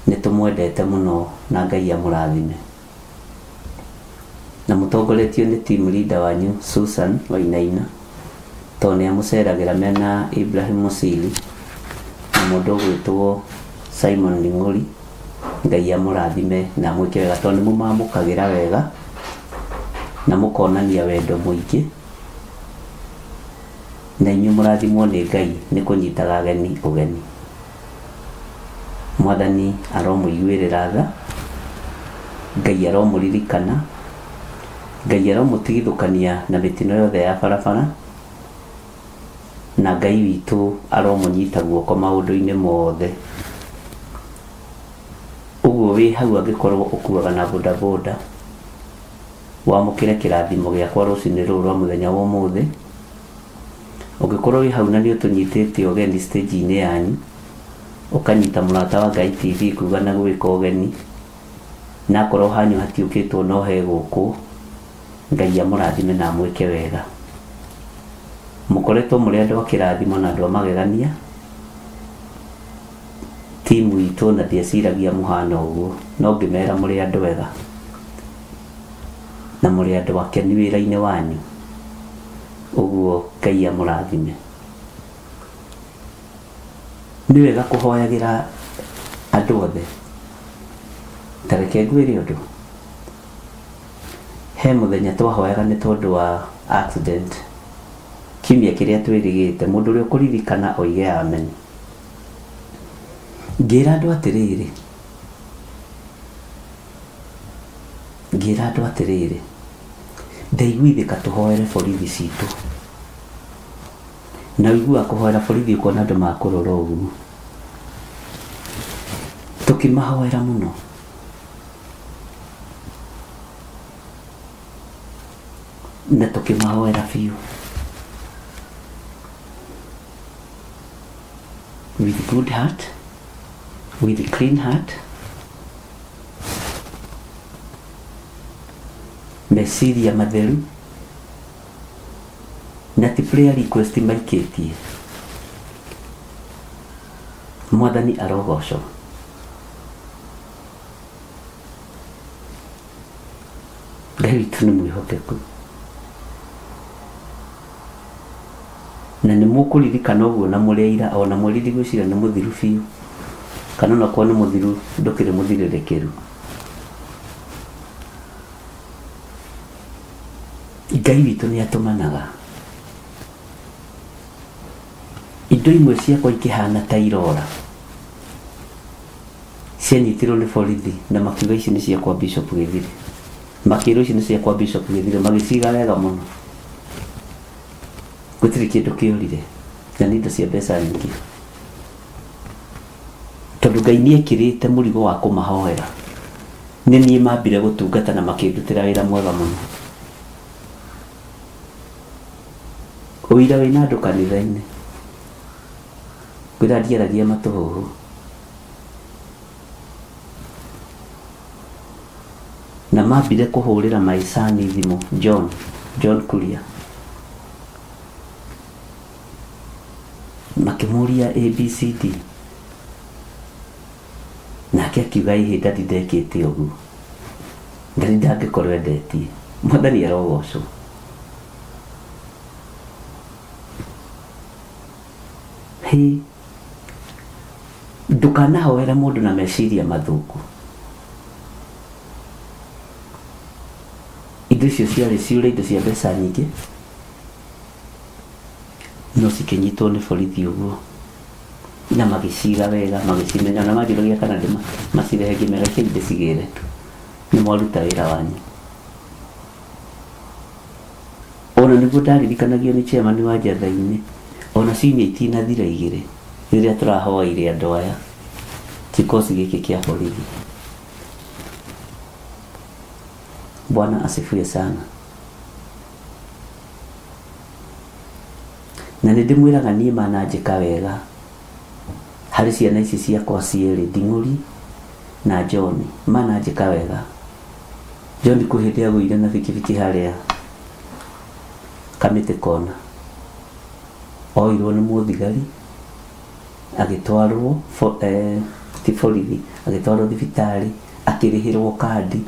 nĩ tũmwendete mũno na Ngai amũrathime. Na mũtongoretio nĩ team leader wanyu Susan Wainaina, tondũ nĩ amũceragĩra mena Ibrahim Musili na mũndũ ũgwĩtwo Simon Ling'ori. Ngai amũrathime na amwĩke wega tondũ nĩ mũmamũkagĩra wega na mũkonania wendo mũingĩ. Na inyuĩ mũrathimwo nĩ Ngai nĩ kũnyitaga ageni ũgeni. Mwathani aromũiguĩrĩra tha, Ngai aromũririkana, Ngai aromũtigithũkania na mĩtino yothe ya barabara, na Ngai witũ aromũnyita guoko maũndũ-inĩ mothe. Ũguo wĩ hau angĩkorwo ũkuaga na bodaboda, wamũkĩre kĩrathimo gĩakwa rũcinĩ rũrũ rwa mũthenya wa ũmũthĩ. Ũngĩkorwo wĩ hau na nĩ ũtũnyitĩte ũgeni stage-inĩ yanyu, ũkanyita Mũrata wa Ngai TV kuga na gwĩka ũgeni, na akorwo hanyu hatiũkĩtwo no hegũkwo, Ngai amũrathime na amwĩke wega. Mũkoretwo mũrĩ andũ a kĩrathimo na andũ a magegania, timu itũ ona ndieciragia mũhana ũguo, no ngĩmera mũrĩ andũ ega na mũrĩ andũ akenu wĩra-inĩ wanyu. Ũguo Ngai amũrathime. Nĩ wega kũhoyagĩra andũ othe. Ta reke ngwĩre ũndũ. He mũthenya twahoyaga nĩ tondũ wa accident kiumia kĩrĩa twĩrĩgĩte, mũndũ ũrĩa ũkũririkana oige amen. Ngĩra andũ atĩrĩrĩ, ngĩra andũ atĩrĩrĩ, ndaiguithĩka tũhoere borithi citũ. Na ũiguaga kũhoera borithi ũkona andũ makũrora ũguo. Tũkĩmahoera mũno. Na tũkĩmahoera biũ. With good heart, with clean heart, meciria matheru, na ti prayer request maikĩtie. Mwathani arogocwo. Ngai witũ nĩ mwĩhokeku. Na nĩ mũkũririkana ũguo na mũrĩ aira ona mweri ndigwĩciria nĩ mũthiru biũ kana onakorwo nĩ mũthiru ndũkĩrĩ mũthirĩrĩkĩru. Ngai witũ nĩ atũmanaga. Indo imwe ciakwa ikĩhana ta irora cianyitirwo nĩ borithi na makiuga ici nĩ cia kwa Bishop Gĩthiri. Makĩrwo ici nĩ cia kwa Bishop Gĩthiri magĩciga wega mũno. Gũtirĩ kĩndũ kĩorire na nĩ indo cia mbeca nyingĩ. Tondũ Ngai nĩ ekĩrĩte mũrigo wa kũmahoera. Nĩ niĩ mambire gũtungata na makĩndutĩra wĩra mwega mũno. Ũira wĩna andũ kanitha-inĩ. Ngwĩra ndiaragia matũhũhũ. Na mambire kũhũrĩra Maisani thimũ, John, John Kuria. Makĩmũria ABCD. Nake akiuga ĩhĩ ndadi ndekĩte ũguo. Ndadi ndangĩkorwo endetie. Mwathani arogocwo. Hĩ. Ndũkanahoere mũndũ na meciria mathũku. Indo icio ciarĩ ciũre indo cia mbeca nyingĩ, no cikĩnyitwo nĩ borithi ũguo na magĩciga wega magĩcimenya ona manjũragia kana macirehe ngĩmera rekei ndĩcigĩre tu nĩ mwaruta wĩra wanyu. Ona nĩguo ndaririkanagio nĩ chairman wa Njatha-inĩ, ona ciumia itinathira igĩrĩ rĩrĩa tũrahoeire andũ aya kikosi gĩkĩ kĩa borithi. Bwana asifiwe sana. Na nĩ ndĩmwĩraga niĩ mananjĩka wega harĩ ciana ici ciakwa cierĩ, Nding'ũri na John, mananjĩka wega. John kwĩ hĩndĩ agũire na bikibiki harĩa Kamĩtĩ kona, oirwo nĩ mũthigari agĩtwarwo ti borithi, agĩtwarwo thibitarĩ, akĩrĩhĩrwo kandi.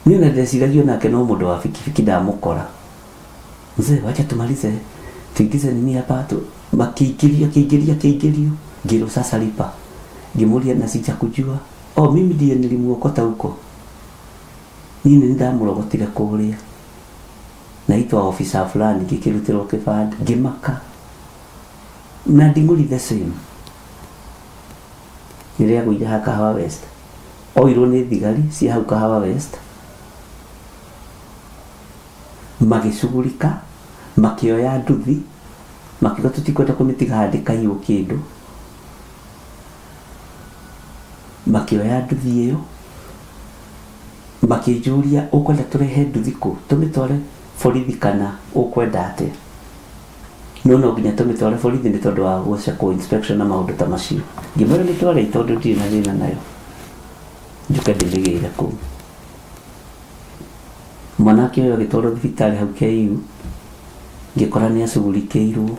Niĩ ona ndeciragia onake no mũndũ wa bikibiki ndamũkora. Mzee, wacha tumalize tuingize nini hapa tu makĩingĩrio akĩingĩrio akĩingĩrio, ngĩrwo sasa lipa. Ngĩmũria na sijakujua. Oh, mimi ndiye nilimuokota huko. Niĩ nĩ ndamũrogotire kũrĩa. Naitwa officer fulani, ngĩkĩrutĩrwo kĩbandĩ, ngĩmaka. Na Nding'ũri the same. Rĩrĩa agũire ha Kahawa West, oirwo nĩ thigari cia hau Kahawa West, magĩcugurika, makĩoya nduthi, makiuga tũtikwenda kũmĩtiga haha ndĩkaiywo kĩndũ. Makĩoya nduthi ĩyo, makĩnjũria ũkwenda tũrehe nduthi kũ, tũmĩtware borithi kana ũkwenda atĩa? No no nginya tũmĩtware borithi nĩ tondũ wa gũcekwo inspection na maũndũ ta macio. Ngĩmwĩra mĩtware tondũ ndirĩ na thĩna nayo, njũke ndĩmĩgĩre kũu. Mwanake ũyũ agĩtwarwo thibitarĩ hau KU, ngĩkora nĩ acugurikĩirwo.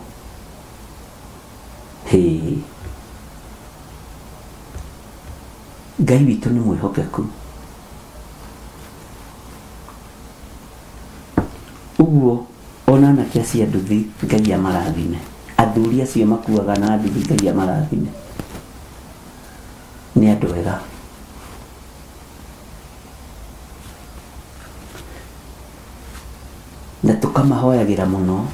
Hĩ, Ngai witũ nĩ mwĩhokeku. Ũguo ona anake acio a nduthi Ngai amarathime, athuri acio makuaga na nduthi Ngai amarathime, nĩ andũ ega. Na tũkamahoyagĩra mũno,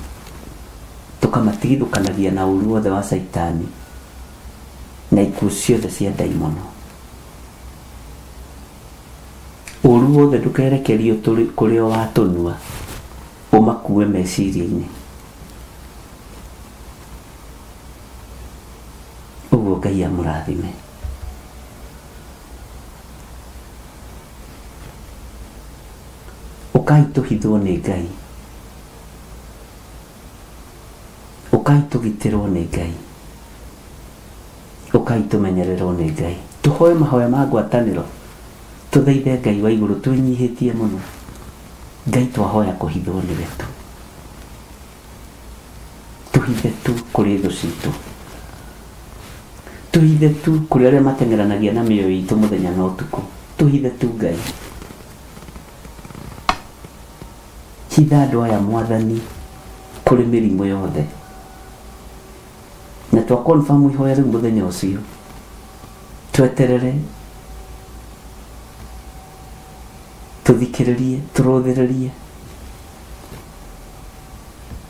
tũkamatigithũkanagia na ũru wothe wa Caitani na ikuũ ciothe cia ndaimono. Ũru wothe ndũkerekerio kũrĩ o watũnua, ũmakue meciria-inĩ. Ũguo Ngai amũrathime. Ũkai tũhithwo nĩ Ngai. Ũkai tũgitĩrwo nĩ Ngai. Ũkai tũmenyererwo nĩ Ngai. Tũhoe mahoya ma ngwatanĩro, tũthaithe Ngai wa igũrũ twĩnyihĩtie mũno. Ngai twahoya kũhithwo nĩwe tu. Tũhithe tu kũrĩ thũ citũ. Tũhithe tu kũrĩ arĩa mateng'eranagia na mĩoyo itũ mũthenya na ũtukũ. Tũhithe tu Ngai. Hitha andũ aya Mwathani kũrĩ mĩrimũ yothe. Na twa confirm ihoya rĩu mũthenya ũcio, tweterere, tũthikĩrĩrie, tũrũthĩrĩrie,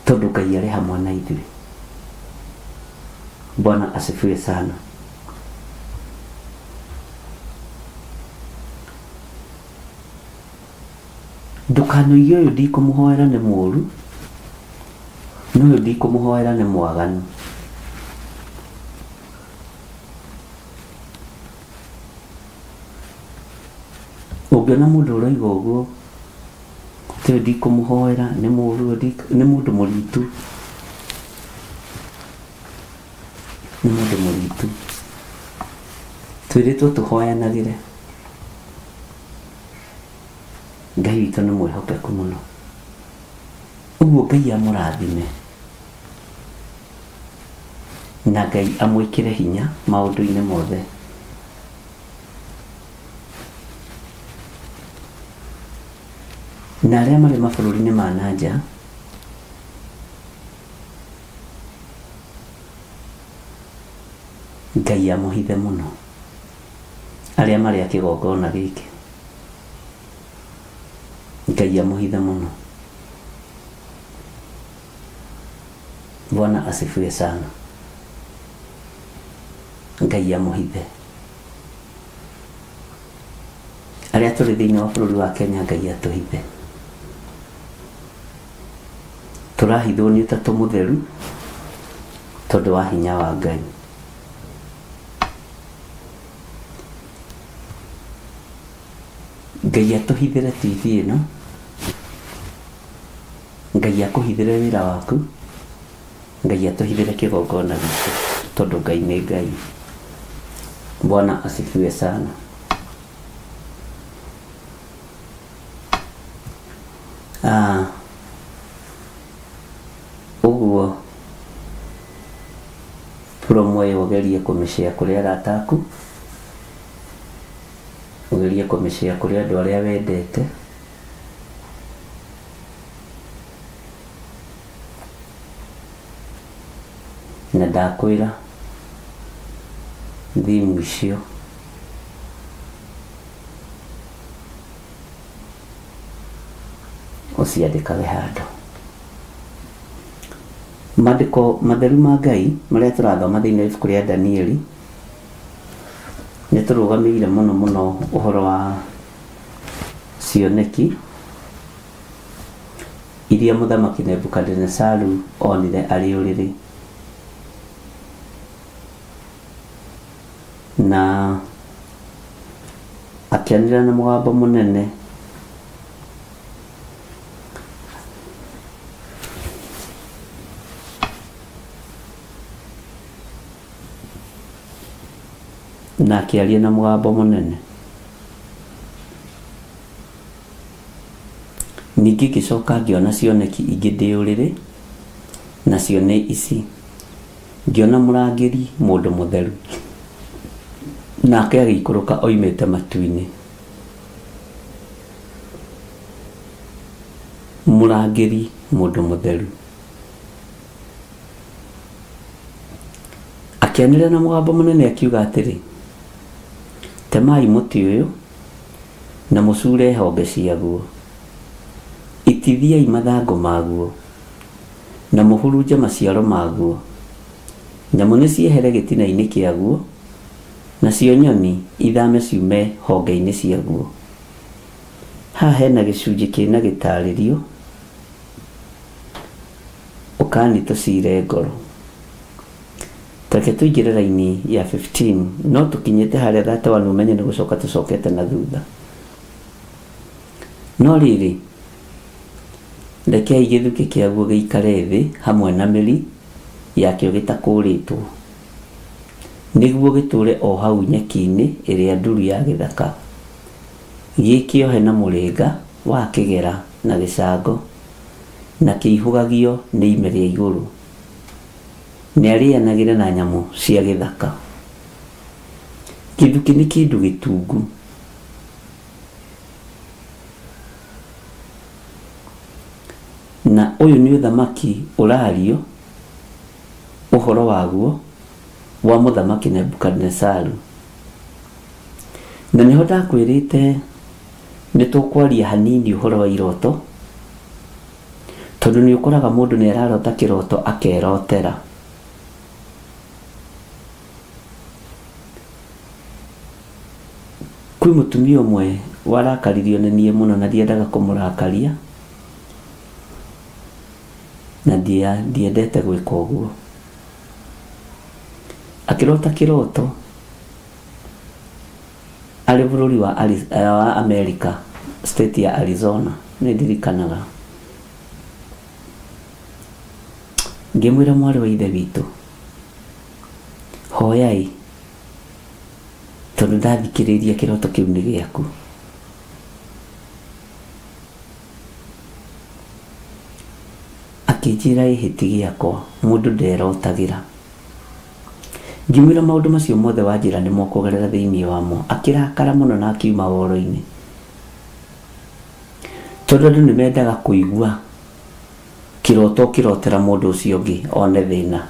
tondũ Ngai arĩ hamwe na ithuĩ. Bwana asifiwe sana. Ndũkanoige ũyũ ndikũmũhoera nĩ mũũru, na ũyũ ndikũmũhoera nĩ mwaganu. Ũngĩona mũndũ ũroiga ũguo, atĩ ũyũ ndikũmũhoera nĩ mũũru, nĩ mũndũ mũritu. Nĩ mũndũ mũritu. Twĩrĩtwo tũhoyanagĩre. Ngai witũ nĩ mwĩhokeku mũno. Ũguo Ngai amũrathime na Ngai amwĩkĩre hinya maũndũ-inĩ mothe. Na arĩa marĩ mabũrũri-inĩ ma na nja, Ngai amũhithe mũno. Arĩa marĩ a kĩgongona gĩkĩ, Ngai amũhithe mũno. Bwana asifiwe sana. Ngai amũhithe. Arĩa tũrĩ thĩinĩ wa bũrũri wa Kenya, Ngai atũhithe. Tũrahithwo nĩ Ũtatũ Mũtheru tondũ wa hinya wa Ngai. Ngai atũhithĩre TV ĩno, Ngai akũhithĩre wĩra waku, Ngai atũhithĩre kĩgongona gitũ, tondũ Ngai nĩ Ngai. Bwana asifiwe sana. Ah, ũguo promo ĩyo ũgerie kũmĩshare kũrĩ arata aku, ũgerie kũmĩshare kũrĩ andũ arĩa wendete. Na ndakwĩra theme icio ũciandĩkage handũ. Maandĩko matheru ma Ngai marĩa tũrathoma thĩinĩ wa ibuku rĩa Danieli nĩ tũrũgamĩire mũno mũno ũhoro wa cioneki iria mũthamaki Nebukadinesaru onire arĩ ũrĩrĩ. Na akĩanĩrĩra na mũgambo mũnene na akĩaria na mũgambo mũnene. Ningĩ ngĩcoka ngĩona cioneki ingĩ ndĩ ũrĩrĩ, nacio nĩ ici, Ngĩona mũrangĩri mũndũ mũtheru, nake agĩikũrũka oimĩte matu-inĩ. Mũrangĩri mũndũ mũtheru. Akĩanĩrĩra na mũgambo mũnene akiuga atĩrĩ, Temai mũtĩ ũyũ na mũcuure honge ciaguo, itithiai mathangũ maguo, na mũhurunje maciaro maguo. Nyamũ nĩciehere gĩtina-inĩ kĩaguo, nacio nyoni ithame ciume honge-inĩ ciaguo. Haha hena gĩcunjĩ kĩna gĩtarĩrio. Ũkani tũcire ngoro. Tareke tũingĩre raini ya 15 no tũkinyĩte harĩa 31 ũmenye nĩ gũcoka tũcokete na thutha. No rĩrĩ, rekei gĩthukĩ kĩaguo gĩikare thĩ hamwe na mĩri yakĩo gĩtakũrĩtwo, nĩguo gĩtũũre o hau nyeki-inĩ ĩrĩa nduru ya gĩthaka, gĩkĩohe na mũrĩnga wa kĩgera na gĩcango, na kĩihũgagio nĩ ime rĩa igũrũ. Nĩarĩanagĩre na nyamũ cia gĩthaka. Gĩthukĩ nĩ kĩndũ gĩtungu. Na ũyũ nĩ ũthamaki ũrario ũhoro waguo wa mũthamaki Nebukadinesaru. Na nĩho ndakwĩrĩte nĩ tũkwaria hanini ũhoro wa iroto, tondũ nĩ ũkoraga mũndũ nĩ ararota kĩroto akerotera. Kwĩ mũtumia ũmwe warakaririo nĩ niĩ mũno na ndiendaga kũmũrakaria, na ndiendete gwĩka ũguo. Akĩrota kĩroto arĩ bũrũri wa Amerika, state ya Arizona, nĩ ndirikanaga. Ngĩmwĩra mwarĩ wa ithe witũ, hoyai tondũ ndathikĩrĩria kĩroto kĩu nĩ gĩaku. Akĩnjĩra ĩhĩ ti gĩakwa, mũndũ nderotagĩra. Ngĩmwĩra maũndũ macio mothe wanjĩra nĩmo ũkũgerera thĩinĩ wamo. Akĩrakara mũno na akiuma woro-inĩ. Tondũ andũ nĩ mendaga kũigua kĩroto ũkĩrotera mũndũ ũcio ũngĩ one thĩna.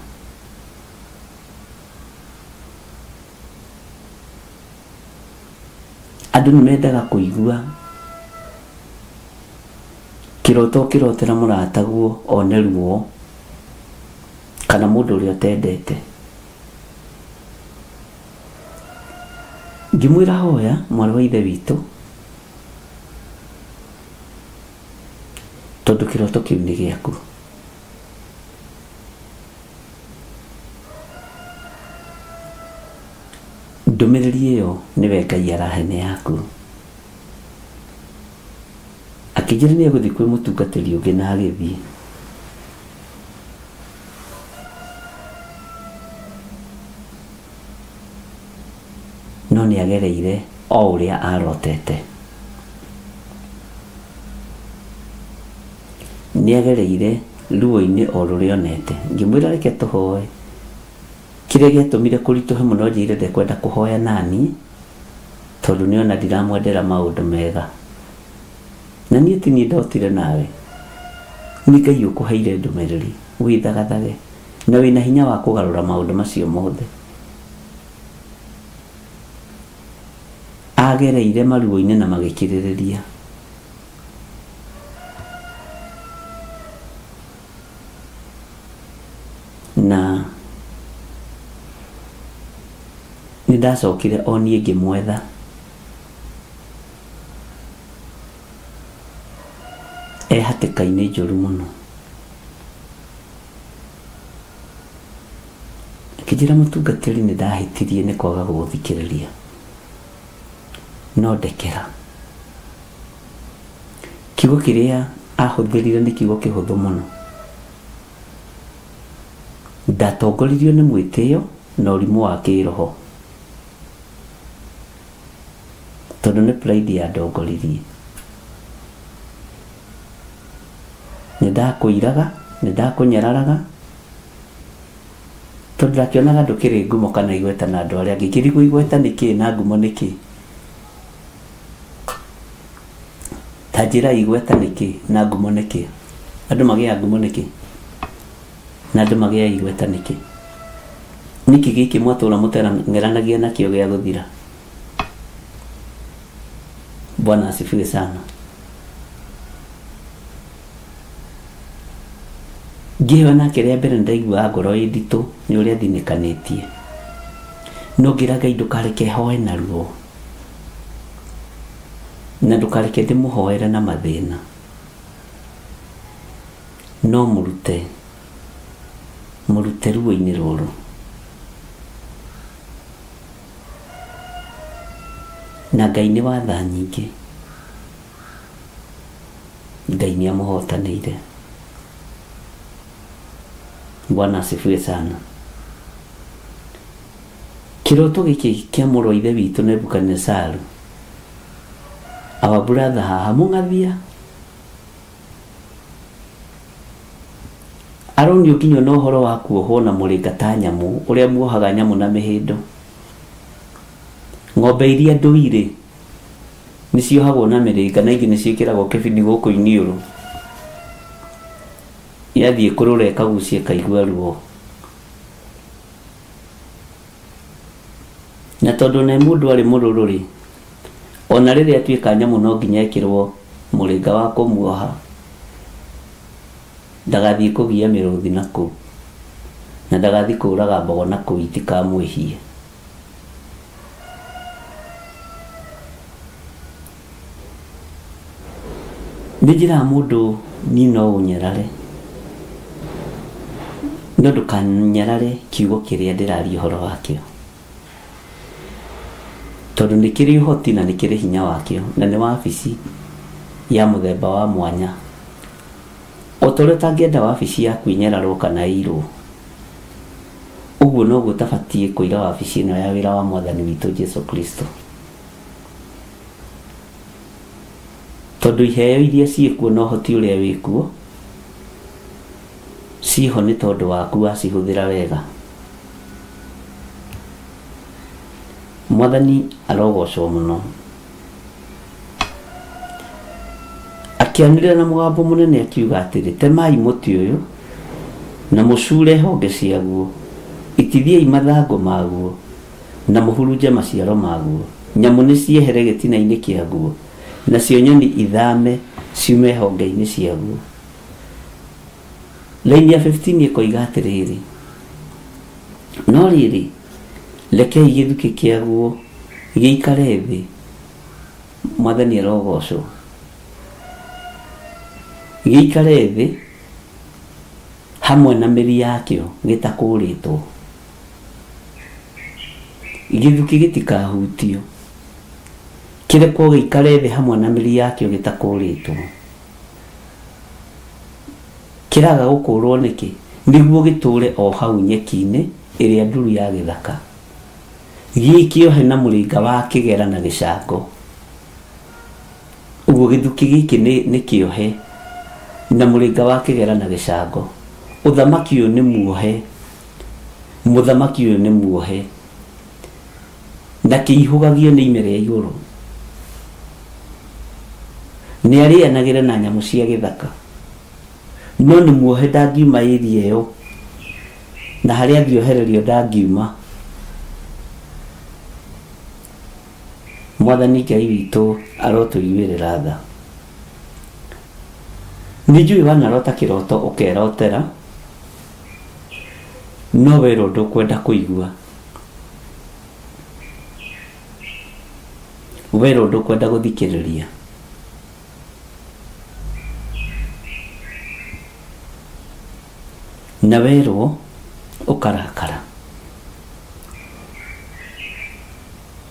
Andũ nĩ mendaga kũigua kĩroto ũkĩrotera mũrataguo one ruo kana mũndũ ũrĩa ũtendete. Ngĩmwĩra hoya mwarĩ wa ithe witũ tondũ kĩroto kĩu nĩ gĩaku. Ndũmĩrĩri ĩyo nĩwe Ngai arahe nĩ yaku. Akĩnjĩra nĩ egũthiĩ kwĩ mũtungatĩri ũngĩ na agĩthiĩ. No nĩ agereire o ũrĩa arotete. Nĩ agereire ruo-inĩ o rũrĩa onete. Ngĩmwĩra reke tũhoe. Kĩrĩa gĩatũmire kũritũhe mũno njĩre ndekwenda kũhoya naniĩ tondũ nĩona ndiramwendera maũndũ mega. Na niĩ ti niĩ ndotire nawe, nĩ Ngai ũkũheire ndũmĩrĩri wĩthagathage na wĩna hinya wa kũgarũra maũndũ macio mothe. Agereire maruo-inĩ na magĩkirĩrĩria. Na nĩ ndacokire o niĩ ngĩmwetha. E hatĩka-inĩ njũru mũno. Akĩnjĩra mũtungatĩri nĩ ndahĩtirie nĩ kwaga gũgũthikĩrĩria. No ndekera. Kiugo kĩrĩa ahũthĩrire nĩ kiugo kĩhũthũ mũno. Ndatongoririo nĩ mwĩtĩo na ũrimũ wa kĩroho. Tondũ nĩ pride yandongoririe. Nĩ ndakũiraga, nĩ ndakũnyararaga, tondũ ndakĩonaga ndũkĩrĩ ngumo kana igweta na andũ arĩa angĩ. Ngĩrigwo igweta nĩ kĩĩ na ngumo nĩ kĩĩ. Ta njĩra igweta nĩ kĩĩ na ngumo nĩ kĩĩ. Andũ magĩaga ngumo nĩkĩ? Na andũ magĩaga igweta nĩkĩ? Nĩkĩ gĩkĩ mwatũra mũteng'eranagia nakĩo gĩa gũthira? Bwana asifiwe sana. Ngĩhoya nake rĩa mbere nĩndaiguaga ngoro ĩ nditũ nĩ ũrĩa thinĩkanĩtie. No ngĩra Ngai ndũkareke hoe na ruo na ndũkareke ndĩmũhoere na mathĩna. No mũrute, mũrute ruo-inĩ rũrũ. Na Ngai nĩ wa tha nyingĩ. Ngai nĩ amũhotanĩire. Bwana asifiwe sana. Kĩroto gĩkĩ kĩa mũrũ wa ithe witũ Nebukadinezaru, our brother haha, mũng'athia, Aronio nginya ona ũhoro wa kuohwo na mũrĩnga ta nyamũ, ũrĩa muohaga nyamũ na mĩhĩndo. Ng'ombe iria ndũi-rĩ, nĩciohagwo na mĩrĩnga na ingĩ nĩciĩkĩragwo kĩbini gũkũ iniũrũ. Yathiĩ kũrũra ĩkagucia ĩkaigua ruo. Na tondũ ona mũndũ arĩ mũrũrũ-rĩ, ona rĩrĩa atuĩka nyamũ no nginya ekĩrwo mũrĩnga wa kũmuoha ndagathiĩ kũgia mĩrũthi na kũu, na ndagathiĩ kũraga mbogo na kũu itikamwĩhie. Nĩ njĩraga mũndũ niĩ no ũnyarare, no ndũkanyarare kiugo kĩrĩa ndĩraria ũhoro wakĩo. Tondũ nĩ kĩrĩ ũhoti na nĩ kĩrĩ hinya wakĩo, na nĩ wabici ya mũthemba wa mwanya. O ta ũrĩa ũtangĩenda wabici yaku ĩnyararwo kana ĩirwo, ũguo noguo ũtabatiĩ kũira wabici ĩno ya wĩra wa Mwathani witũ Jesu Kristo. Tondũ iheo iria ciĩkuo na ũhoti ũrĩa wĩkuo, ciĩho nĩ tondũ waku wacihũthĩra wega. Mwathani arogocwo mũno. Akĩanĩrĩra na mũgambo mũnene akiuga atĩrĩ, Temai mũtĩ ũyũ, na mũcuure honge ciaguo, itithiai mathangũ maguo, na mũhurunje maciaro maguo. Nyamũ nĩciehere gĩtina-inĩ kĩaguo, nacio nyoni ithame ciume honge-inĩ ciaguo. Raini ya 15 ĩkoiga atĩrĩrĩ, No rĩrĩ, rekei gĩthukĩ kĩaguo gĩikare thĩ, Mwathani arogocwo, gĩikare thĩ hamwe na mĩri yakĩo gĩtakũũrĩtwo. Gĩthukĩ gĩtikahutio, kĩrekwo gĩikare thĩ hamwe na mĩri yakĩo gĩtakũũrĩtwo. Kĩraga gũkũũrwo nĩkĩ? Nĩguo gĩtũũre o hau nyeki-inĩ ĩrĩa nduru ya gĩthaka, gĩ kĩohe na mũrĩnga wa kĩgera na gĩcango. Ũguo gĩthukĩ gĩkĩ nĩ, nĩ kĩohe na mũrĩnga wa kĩgera na gĩcango. Ũthamaki ũyũ nĩ muohe, mũthamaki ũyũ nĩ muohe, na kĩihũgagio nĩ ime rĩa igũrũ. Nĩ arĩanagĩra na nyamũ cia gĩthaka, no nĩ muohe ndangiuma area ĩyo, na harĩa angĩohererio ndangiuma. Mwathani Ngai witũ arotũiguĩrĩra tha. Nĩ njũĩ wanarota kĩroto ũkerotera, no werwo ndũkwenda kũigua. Werwo ndũkwenda gũthikĩrĩria. Na werwo ũkarakara.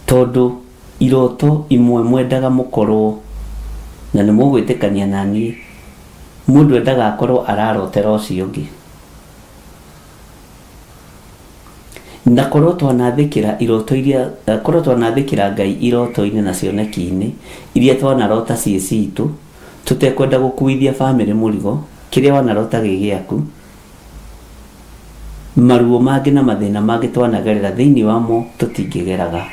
Tondũ iroto imwe mwendaga mũkorwo, na nĩ mũgwĩtĩkania na niĩ, mũndũ endaga akorwo ararotera ũcio ũngĩ. Na korwo twanathĩkĩra iroto iria, korwo twanathĩkĩra Ngai iroto-inĩ na cioneki-inĩ iria twanarota ciĩ citũ, tũtekwenda gũkuithia bamĩrĩ mũrigo, kĩrĩa wanarota gĩ gĩaku, maruo mangĩ na mathĩna mangĩ twanagerera thĩinĩ wamo tũtingĩgeraga.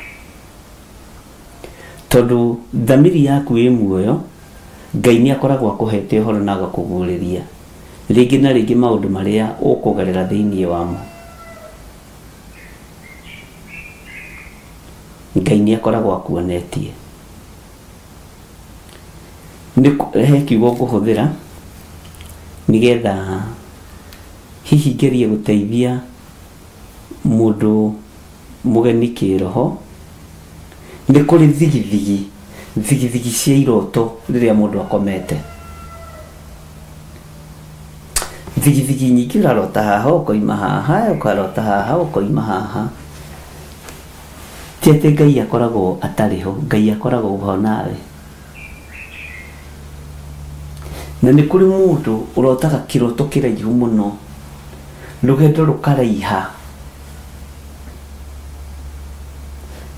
Tondũ thamiri yaku ĩ muoyo, Ngai nĩ akoragwo akũhete ũhoro na agakũguũrĩria rĩngĩ na rĩngĩ maũndũ marĩa ũkũgerera thĩinĩ wamo. Ngai nĩ akoragwo akuonetie. Nĩ he kiugo ngũhũthĩra nĩgetha hihi ngerie gũteithia mũndũ mũgeni kĩroho. Nĩ kũrĩ thigithigi, thigithigi cia iroto rĩrĩa mũndũ akomete. Thigithigi nyingĩ ũrarota haha ũkoima haha, ũkarota haha ũkoima haha. Ti atĩ Ngai akoragwo atarĩ ho, Ngai akoragwo ho nawe. Na nĩ kũrĩ mũndũ ũrotaga kĩroto kĩraihu mũno, rũgendo rũkaraiha.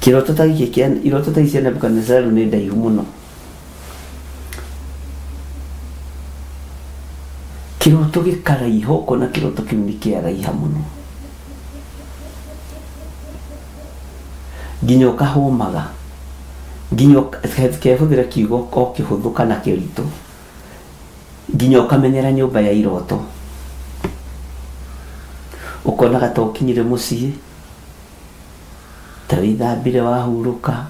Kĩroto ta gĩkĩ kĩa, iroto ta ici cia Nebukadinezaru nĩ ndaihu mũno. Kĩroto gĩkaraiha ũkona kĩroto kĩu nĩ kĩaraiha mũno. Nginya ũkahũmaga, nginya kehũthĩre kiugo o kĩhũthũ kana kĩritũ, nginya ũkamenyera nyũmba ya iroto. Ũkonaga ta ũkinyire mũciĩ, ta wĩthambire wahurũka,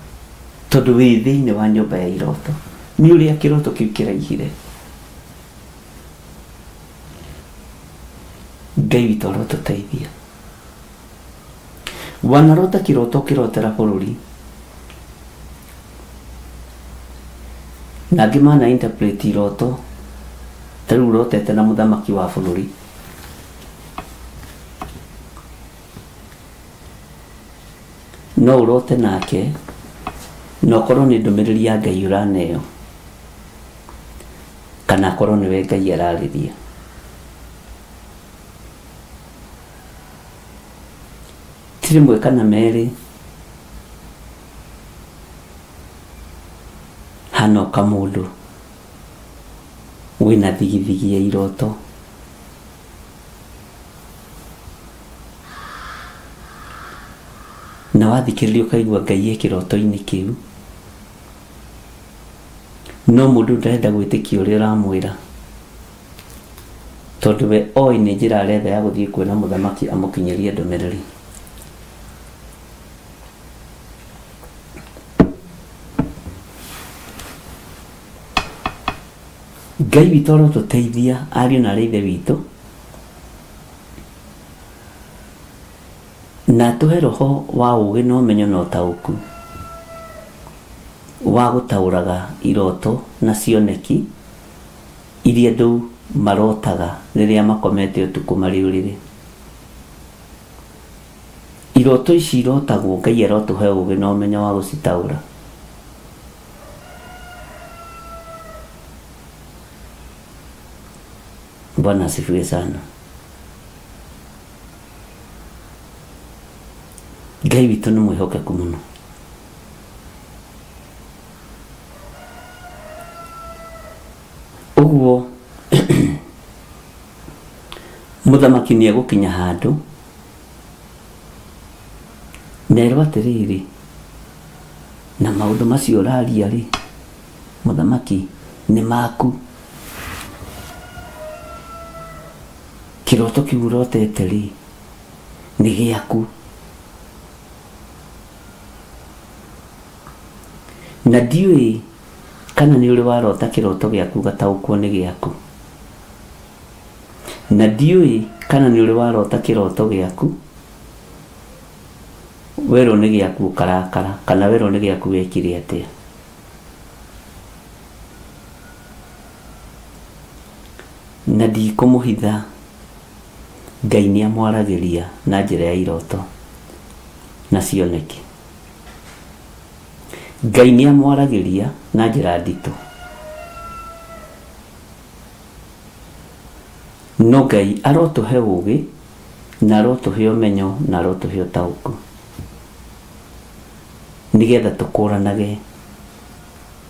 tondũ wĩ thĩinĩ wa nyũmba ya iroto. Nĩ ũrĩa kĩroto kĩu kĩraihire. Ngai witũ arotũteithia. Wanarota kĩroto ũkĩrotera bũrũri na angĩ mana interpret iroto ta rĩu ũrotete na mũthamaki wa bũrũri. No ũrote nake na ũkorwo nĩ ndũmĩrĩri ya Ngai ũraneo kana akorwo nĩwe Ngai ararĩria. Ti rĩmwe kana merĩ hanoka mũndũ wĩna thigithigi ya iroto. Na wathikĩrĩria ũkaigua Ngai e kĩroto-inĩ kĩu, no mũndũ ndarenda gwĩtĩkia ũrĩa ũramwĩra. Tondũ we oĩ nĩ njĩra aretha ya gũthiĩ kuona mũthamaki amũkinyĩrie ndũmĩrĩri. Ngai witũ arotũteithia ariũ na aarĩ a Ithe witũ, na atũhe roho wa ũũgĩ na ũmenyo na ũtaũku wa gũtaũraga iroto na cioneki iria andũ marotaga rĩrĩa makomete ũtukũ marĩ ũrĩrĩ. Iroto ici irotagwo Ngai arotũhe ũgĩ na ũmenyo wa gũcitaũra. Bwana asifiwe sana. Ngai witũ nĩ mwĩhokeku mũno. Ũguo mũthamaki nĩ egũkinya handũ nerwo atĩrĩrĩ, na maũndũ macio ũraria rĩ, mũthamaki nĩ maku. Kĩroto kĩu ũrotete rĩ, nĩ gĩaku. Na ndiũĩ kana nĩ ũrĩ warota kĩroto gĩaku ũgataũkwo nĩ gĩaku. Na ndiũĩ kana nĩ ũrĩ warota kĩroto gĩaku werwo nĩ gĩaku ũkarakara, kana werwo nĩ gĩaku wekire atĩa. Na ndikũmũhitha, Ngai nĩ amwaragĩria na njĩra ya iroto na cioneki. Ngai nĩ amwaragĩria na njĩra nditũ. No Ngai arotũhe ũũgĩ na arotũhe ũmenyo na arotũhe ũtaũku nĩgetha tũkũranage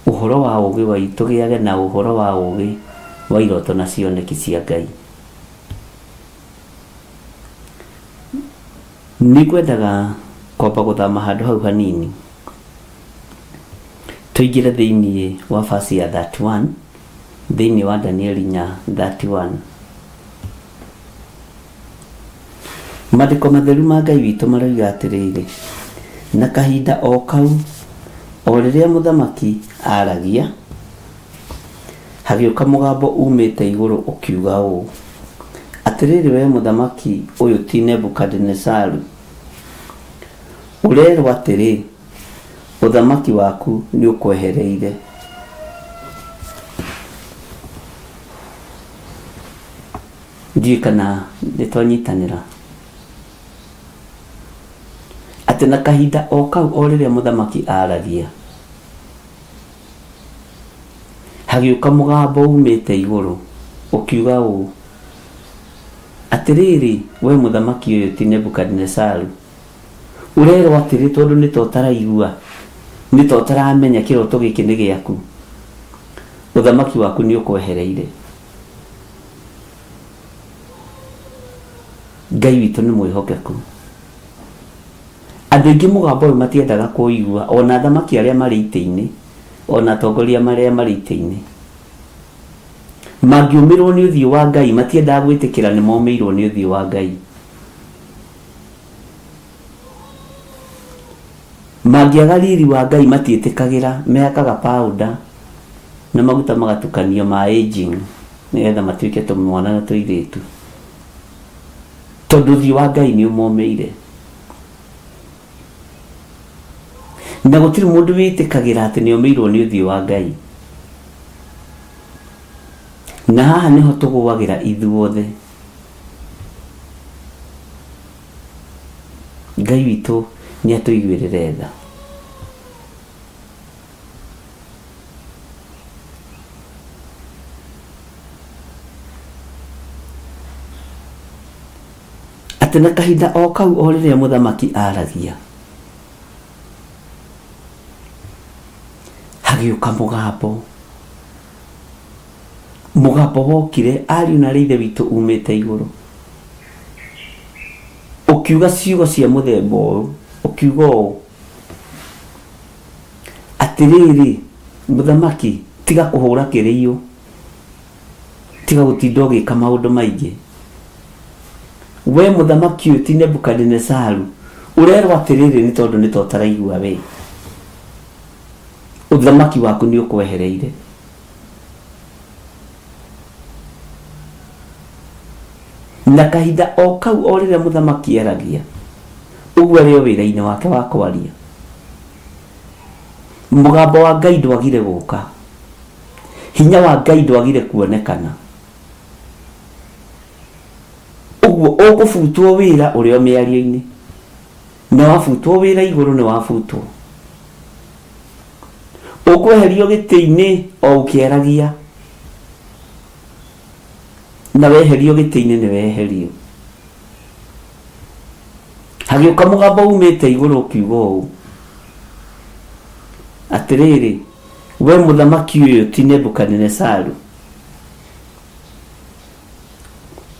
ũhoro wa ũũgĩ wa tũgĩage na ũhoro wa ũũgĩ wa iroto na cioneki cia Ngai. Nĩ ngwendaga kwamba gũthama handũ hau hanini tũingĩre thĩinĩ wa verse ya 31 thĩinĩ wa Danieli 4:31. Maandĩko matheru ma Ngai witũ maroiga atĩrĩrĩ, na kahinda o kau, o rĩrĩa mũthamaki aaragia, hagĩũka mũgambo uumĩte igũrũ ũkiuga ũũ, Atĩrĩrĩ wee mũthamaki ũyũ ti Nebukadinezaru, ũrerwo atĩrĩ, ũthamaki waku nĩ ũkwehereire. Ndiũĩ kana nĩ twanyitanĩra. Atĩ na kahinda o kau o rĩrĩa mũthamaki aaragia, hagĩũka mũgambo uumĩte igũrũ ũkiuga ũũ, Atĩrĩrĩ, wee mũthamaki ũyũ ti Nebukadinezaru, ũrerwo atĩrĩ tondũ nĩ ta ũtaraigua, nĩ ta ũtaramenya kĩroto gĩkĩ nĩ gĩaku, ũthamaki waku nĩ ũkwehereire. Ngai witũ nĩ mwĩhokeku. Andũ aingĩ mũgambo ũyũ matiendaga kũũigua, ona athamaki arĩa marĩ itĩ-inĩ, ona atongoria marĩa marĩ itĩ-inĩ. Mangĩũmĩrwo nĩ ũthiũ wa Ngai, matiendaga gwĩtĩkĩra nĩ momĩirwo nĩ ũthiũ wa Ngai. Mangĩaga riri wa Ngai matiĩtĩkagĩra, mehakaga powder na maguta magatukanio ma aging nĩgetha matuĩke tũmwana na tũirĩtu. Tondũ ũthiũ wa Ngai nĩ ũmomĩire. Na gũtirĩ mũndũ wĩtĩkagĩra atĩ nĩ omĩirwo nĩ ũthiũ wa Ngai. Na haha nĩho tũgũagĩra ithuothe. Ngai witũ nĩ atũiguĩrĩre tha. Atĩ na kahinda o kau o rĩrĩa mũthamaki aragia, hagĩũka mũgambo. Mũgambo wokire ariũ na arĩ ithe witũ umĩte igũrũ. Ũkiuga ciugo cia mũthemba ũyũ, ũkiuga ũũ, Atĩrĩrĩ, mũthamaki, tiga kũhũra kĩrĩiyũ, tiga gũtinda ũgĩka maũndũ maingĩ. We mũthamaki ũyũ ti Nebukadinezaru, ũrerwo atĩrĩrĩ nĩ tondũ nĩ ta ũtaraigua we, ũthamaki waku nĩ ũkwehereire. Na kahinda o kau o rĩrĩa mũthamaki aragia, ũguo arĩ o wĩra-inĩ wake wa kwaria, mũgambo wa Ngai ndwagire gũka, hinya wa Ngai ndwagire kuonekana. Ũguo ũkũbutwo wĩra ũrĩ o mĩario-inĩ, na wabutwo wĩra igũrũ nĩ wabutwo. Ũkweherio gĩtĩ-inĩ o ũkĩaragia. Na weherio gĩtĩ-inĩ nĩ weherio. Hagĩũka mũgambo umĩte igũrũ ũkiuga ũũ, Atĩrĩrĩ, we mũthamaki ũyũ ti Nebukadinesaru,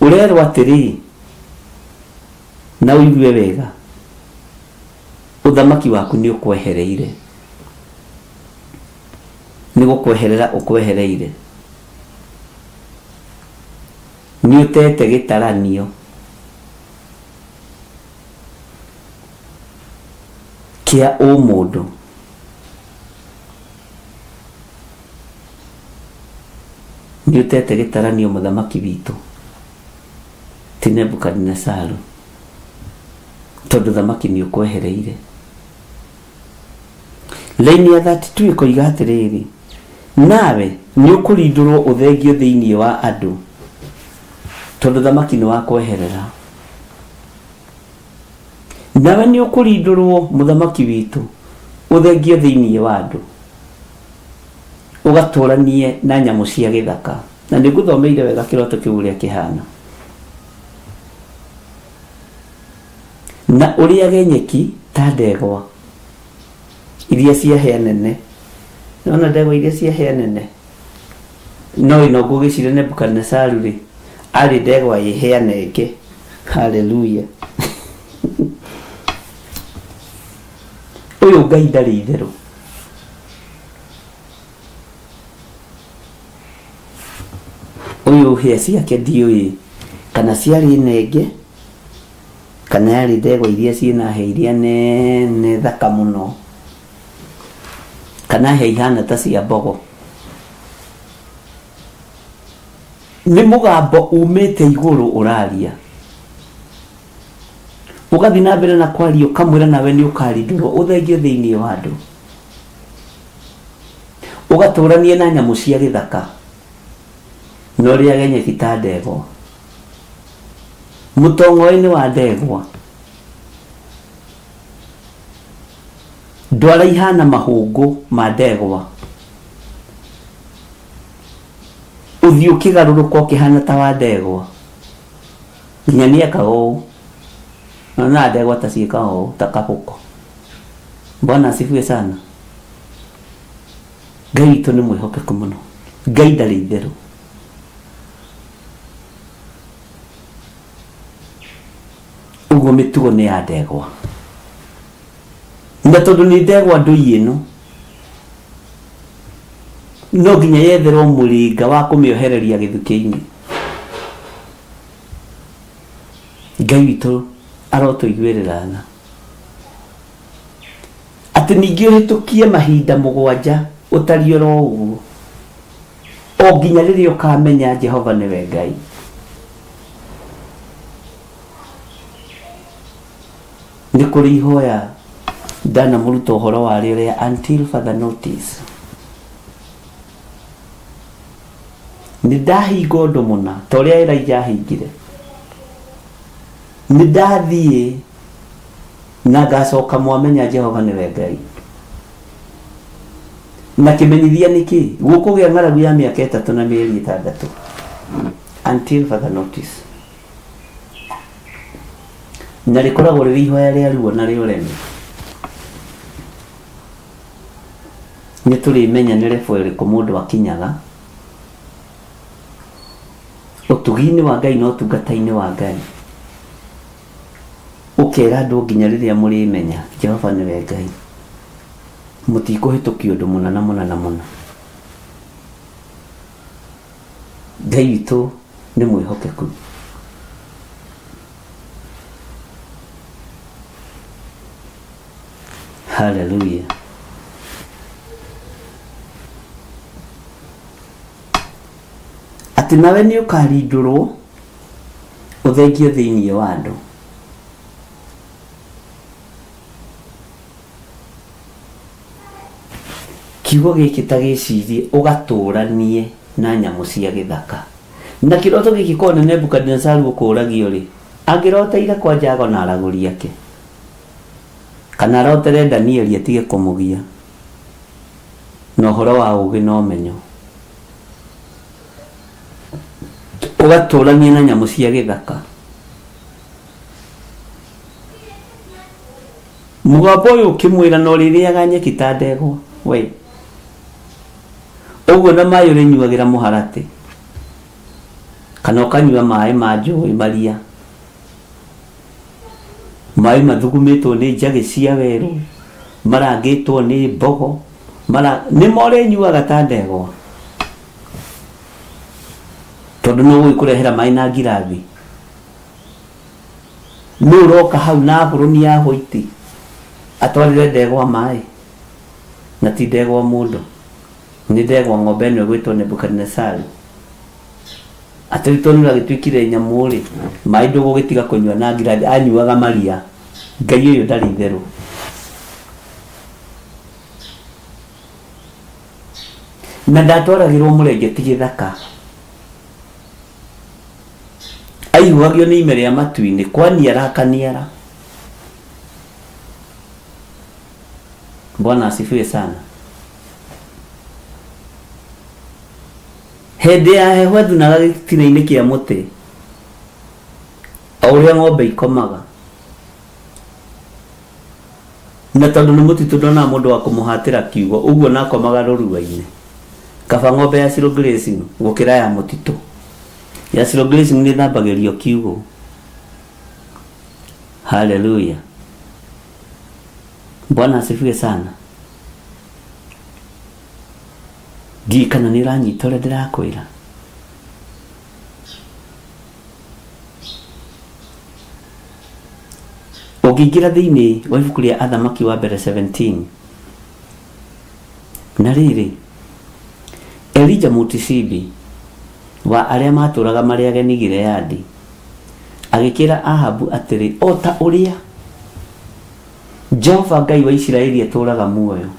ũrerwo atĩrĩ, na ũigue wega, ũthamaki waku nĩ ũkwehereire, nĩ gũkweherera ũkwehereire. Nĩ ũtete gĩtaranio kĩa ũmũndũ. Nĩ ũtete gĩtaranio mũthamaki witũ ti Nebukadinesaru, tondũ thamaki nĩ ũkwehereire. Raini ya 32 ĩkoiga atĩrĩrĩ, nawe nĩ ũkũrindũrwo ũthengio thĩinĩ wa andũ, tondũ thamaki nĩ wakweherera. Nawe nĩ ũkũrindũrwo mũthamaki witũ ũthengio thĩinĩ wa andũ, ũgatũranie na nyamũ cia gĩthaka. Na nĩ ngũthomeire wega kĩroto kĩu ũrĩa kĩhana. Na ũrĩage nyeki ta ndegwa iria cia hĩa nene. Nĩwona ndegwa iria cia hĩa nene? No ĩno ngũgĩciria Nebukadinesaru rĩ, arĩ ndegwa ĩ hĩa nenge. Haleluya! Ũyũ Ngai ndarĩ itherũ. Ũyũ hĩa ciake ndiũĩ kana ciarĩ nenge kana yarĩ ndegwa iria ciĩna hĩa iria nene thaka mũno kana hĩa ihana ta cia mbogo. Nĩ mũgambo umĩte igũrũ ũraria, ũgathiĩ na mbere na kwaria ũkamwĩra nawe nĩ ũkarindũrwo ũthengio thĩinĩ wa andũ, ũgatũranie na nyamũ cia gĩthaka na ũrĩage nyeki ta ndegwa. Mũtong'oĩ-inĩ wa ndegwa, ndwara ihana mahũngũ ma ndegwa, ũthiũ ũkĩgarũrũka ũkĩhana ta wa ndegwa, nginya nĩekaga ũũ, nyonaga ndegwa ta ciĩkaga ũũ ta kabũko. Bwana asifiwe sana. Ngai witũ nĩ mwĩhokeku mũno, Ngai ndarĩ itherũ. Ũguo mĩtugo nĩ ya ndegwa. Na tondũ nĩ ndegwa ndũi ĩno, no nginya yetherwo mũrĩnga wa kũmĩohereria gĩthukĩ-inĩ. Ngai witũ arotũiguĩrĩra tha. Atĩ ningĩ ũhĩtũkie mahinda mũgwanja ũtariĩ oro ũguo. O nginya rĩrĩa ũkaamenya Jehova nĩwe Ngai. Nĩ kũrĩ ihoya ndanamũruta ũhoro warĩo rĩa until further notice. Nĩ ndahinga ũndũ mũna ta ũrĩa Elijah ahingire. Nĩ ndathiĩ na ngacoka mwamenya Jehova nĩwe Ngai. Na kĩmenyithia nĩ kĩ? Gũkũgĩa ng'aragu ya mĩaka ĩtatũ na mĩeri ĩtandatũ. Until further notice. Na rĩkoragwo rĩrĩ ihoya rĩa ruo na rĩa ũremi. Nĩ tũrĩmenya nĩ level ĩrĩkũ mũndũ akinyaga ũtugi-inĩ wa Ngai na ũtungata-inĩ wa Ngai. Ũkera andũ nginya rĩrĩa mũrĩmenya Jehova nĩwe Ngai. Mũtikũhĩtũkia ũndũ mũna na mũna na mũna. Ngai witũ nĩ mwĩhokeku. Haleluya. Atĩ nawe nĩ ũkarindũrwo ũthengio thĩinĩ wa andũ. Kiugo gĩkĩ ta gĩcirie ũgatũranie na nyamũ cia gĩthaka. Na kĩroto gĩkĩ korwo nĩ Nebukadinesaru ũkũragio rĩ, angĩroteire kwa Jago na aragũri ake. Kana arotere Danieli atige kũmũgia na ũhoro wa ũgĩ na ũmenyo. Ũgatũrania na nyamũ cia gĩthaka. Mũgambo ũyũ ũkĩmwĩra na ũrĩrĩaga nyeki ta ndegwa we. Ũguo na maĩ ũrĩnyuagĩra mũharatĩ kana ũkanyua maĩ ma njũĩ maria. Maĩ mathugumĩtwo nĩ njagĩ cia werũ, marangĩtwo nĩ mbogo, mara nĩmo ũrĩnyuaga ta ndegwa. Tondũ nũ ũgũgĩkũrehera maĩ na ngirathi? Nũ ũroka hau na abũrũni ya hwaiti atwarĩre ndegwa maĩ? Na ti ndegwa mũndũ, nĩ ndegwa ng'ombe ĩno ĩgwĩtwo Nebukadinesaru. Atĩ rĩu tondũ nĩũragĩtuĩkire nyamũ-rĩ, maĩ ndũgũgĩtiga kũnyua na ngirathi, anyuaga maria. Ngai ũyũ ndarĩ itherũ. Na ndatwaragĩrwo mũrengeti gĩthaka. Aihũgagio nĩ ime rĩa matu-inĩ, kwaniara akaniara. Bwana asifiwe sana. Hĩndĩ ya heho ethunaga gĩtina-inĩ kĩa mũtĩ, o ũrĩa ng'ombe ikomaga. Na tondũ nĩ mũtitũ ndonaga mũndũ wa kũmũhatĩra kiugo, ũguo na akomaga rũrua-inĩ. Kaba ng'ombe ya slow grazing gũkĩra ya mũtitũ. Ya slow grazing nĩ ĩthambagĩrio kiugũ. Haleluya. Bwana asifiwe sana. Ndiũĩ kana nĩ ũranyita ũrĩa ndĩrakwĩra. Ũngĩingĩra thĩinĩ wa ibuku rĩa Athamaki wa mbere 17, na rĩrĩ, Elija Mũtishibi, wa arĩa maatũũraga marĩ ageni Gileadi, agĩkĩĩra Ahabu atĩrĩ, O ta ũrĩa Jehova Ngai wa Isiraeli atũũraga muoyo,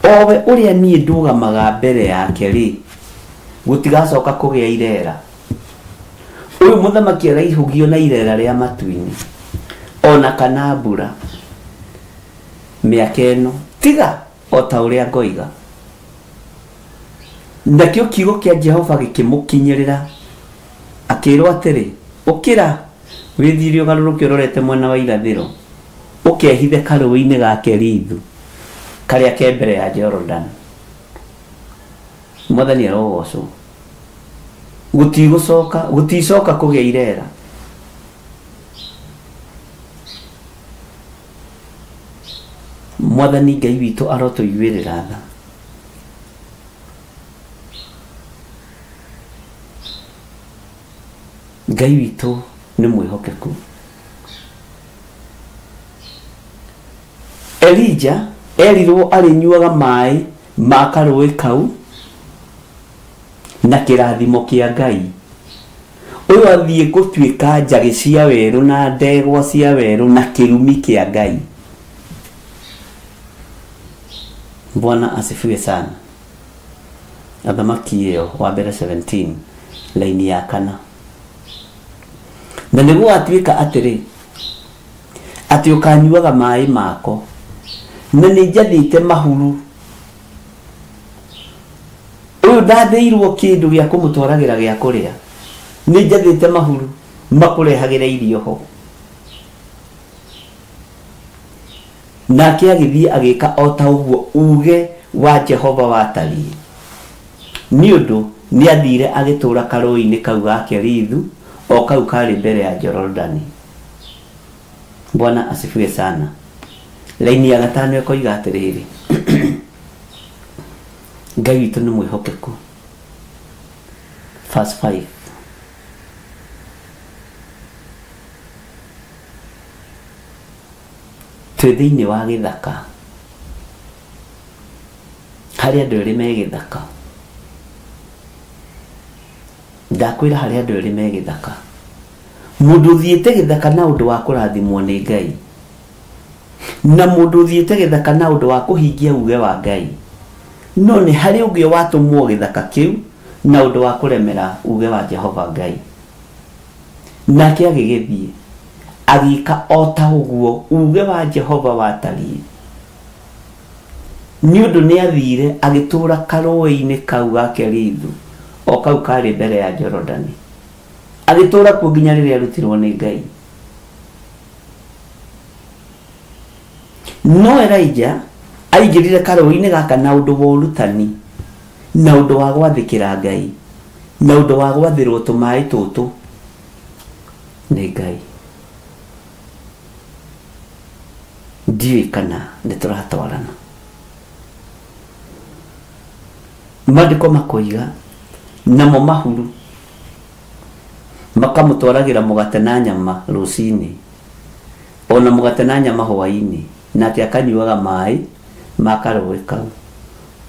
O we ũrĩa niĩ ndũgamaga mbere yake-rĩ, gũtigacoka kũgĩa ireera. Ũyũ mũthamaki araihũgio na ireera rĩa matu-inĩ, o na kana mbura, mĩaka ĩno, tiga o ta ũrĩa ngoiga. Nakĩo kiugo kĩa Jehova gĩkĩmũkinyĩrĩra, akĩĩrwo atĩrĩ, Ũkĩra, wĩthiĩre ũgarũrũke ũrorete mwena wa irathĩro, ũkehithe karũũĩ-inĩ ga Kerithu, karĩa ke mbere ya Jorodani. Mwathani arogocwo. Gũtigũcoka, gũticoka kũgĩa ireera. Mwathani Ngai witũ arotũiguĩrĩra tha. Ngai witũ nĩ mwĩhokeku. Elija erirwo arĩnyuaga maĩ ma karũĩ kau na kĩrathimo kĩa Ngai. Ũyũ athiĩ gũtuĩka njagĩ cia werũ na ndegwa cia werũ na kĩrumi kĩa Ngai. Bwana asifiwe sana. Athamaki ĩyo wa mbere 17 laini ya kana. Na nĩ gũgatuĩka atĩrĩ, atĩ ũkanyuaga maĩ mako, na nĩ njathĩte mahuru. Ũyũ ndathĩirwo kĩndũ gĩa kũmũtwaragĩra gĩa kũrĩa, nĩ njathĩte mahuru makũrehagĩre irio ho. Nake agĩthiĩ agĩka o ta ũguo uuge wa Jehova watariĩ, nĩ ũndũ nĩaathiire agĩtũũra karũũĩ-inĩ kau ga Kerithu, o kau kaarĩ mbere ya Jorodani. Bwana asifiwe sana. Laini ya gatano ĩkoiga atĩrĩrĩ, Ngai witũ nĩ mwĩhokeku. Verse 5. Twĩ thĩinĩ wa gĩthaka. Harĩ andũ erĩ me gĩthaka. Ndakwĩra harĩ andũ erĩ me gĩthaka. Mũndũ ũthiĩte gĩthaka na ũndũ wa kũrathimwo nĩ Ngai, na mũndũ ũthiĩte gĩthaka na ũndũ wa kũhingia uge wa Ngai. No nĩ harĩ ũngĩ watũmwo gĩthaka kĩu na ũndũ wa kũremera uge wa Jehova Ngai. Nake agĩgĩthiĩ, agĩka o ta ũguo uuge wa Jehova watariĩ, nĩ ũndũ nĩaathiire agĩtũũra karũũĩ-inĩ kau ga Kerithu, o kau karĩ mbere ya Jorodani. Agĩtũũra kuo nginya rĩrĩa arutirwo nĩ Ngai. No Elija aingĩrire karũĩ-inĩ gaka na ũndũ wa ũrutani, na ũndũ wa gwathĩkĩra Ngai, na ũndũ wa gwathĩrwo tũmaĩ tũtũ nĩ Ngai. Ndiũĩ kana nĩ tũratwarana. Maandĩko makoiga, namo mahuru makamũtwaragĩra mũgate na nyama rũcinĩ, o na mũgate na nyama hwaĩ-inĩ, nake akanyuaga maĩ ma karũĩ kau.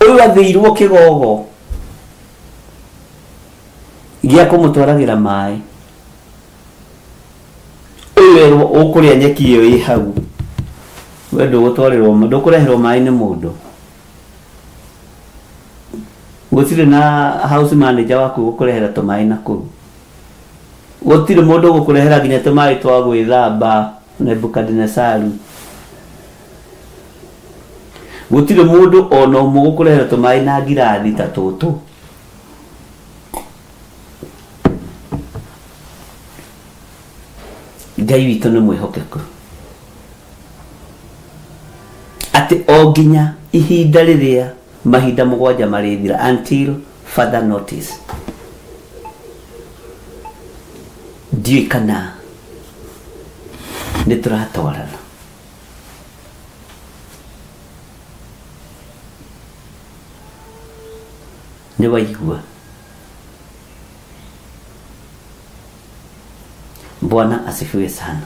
Ũyũ athĩirwo kĩgogo gĩa kũmũtwaragĩra maĩ. Ũyũ erwo ũkũrĩa nyeki ĩyo ĩ hau, we ndũgũtwarĩrwo, ndũkũreherwo maĩ nĩ mũndũ. Gũtirĩ na house manager waku gũkũrehera tũmaĩ na kũu. Gũtirĩ mũndũ ũgũkũrehera nginya tũmaĩ twa gwĩthamba Nebukadinesaru. Gũtirĩ mũndũ ona ũmwe ũgũkũrehera tũmaĩ na ngirathi ta tũtũ. Ngai witũ nĩ mwĩhokeku atĩ o nginya ihinda rĩrĩa mahinda mũgwanja marĩthira, until further notice. Ndiũĩ kana nĩ tũratwarana. Nĩ waigua? Bwana asifiwe sana.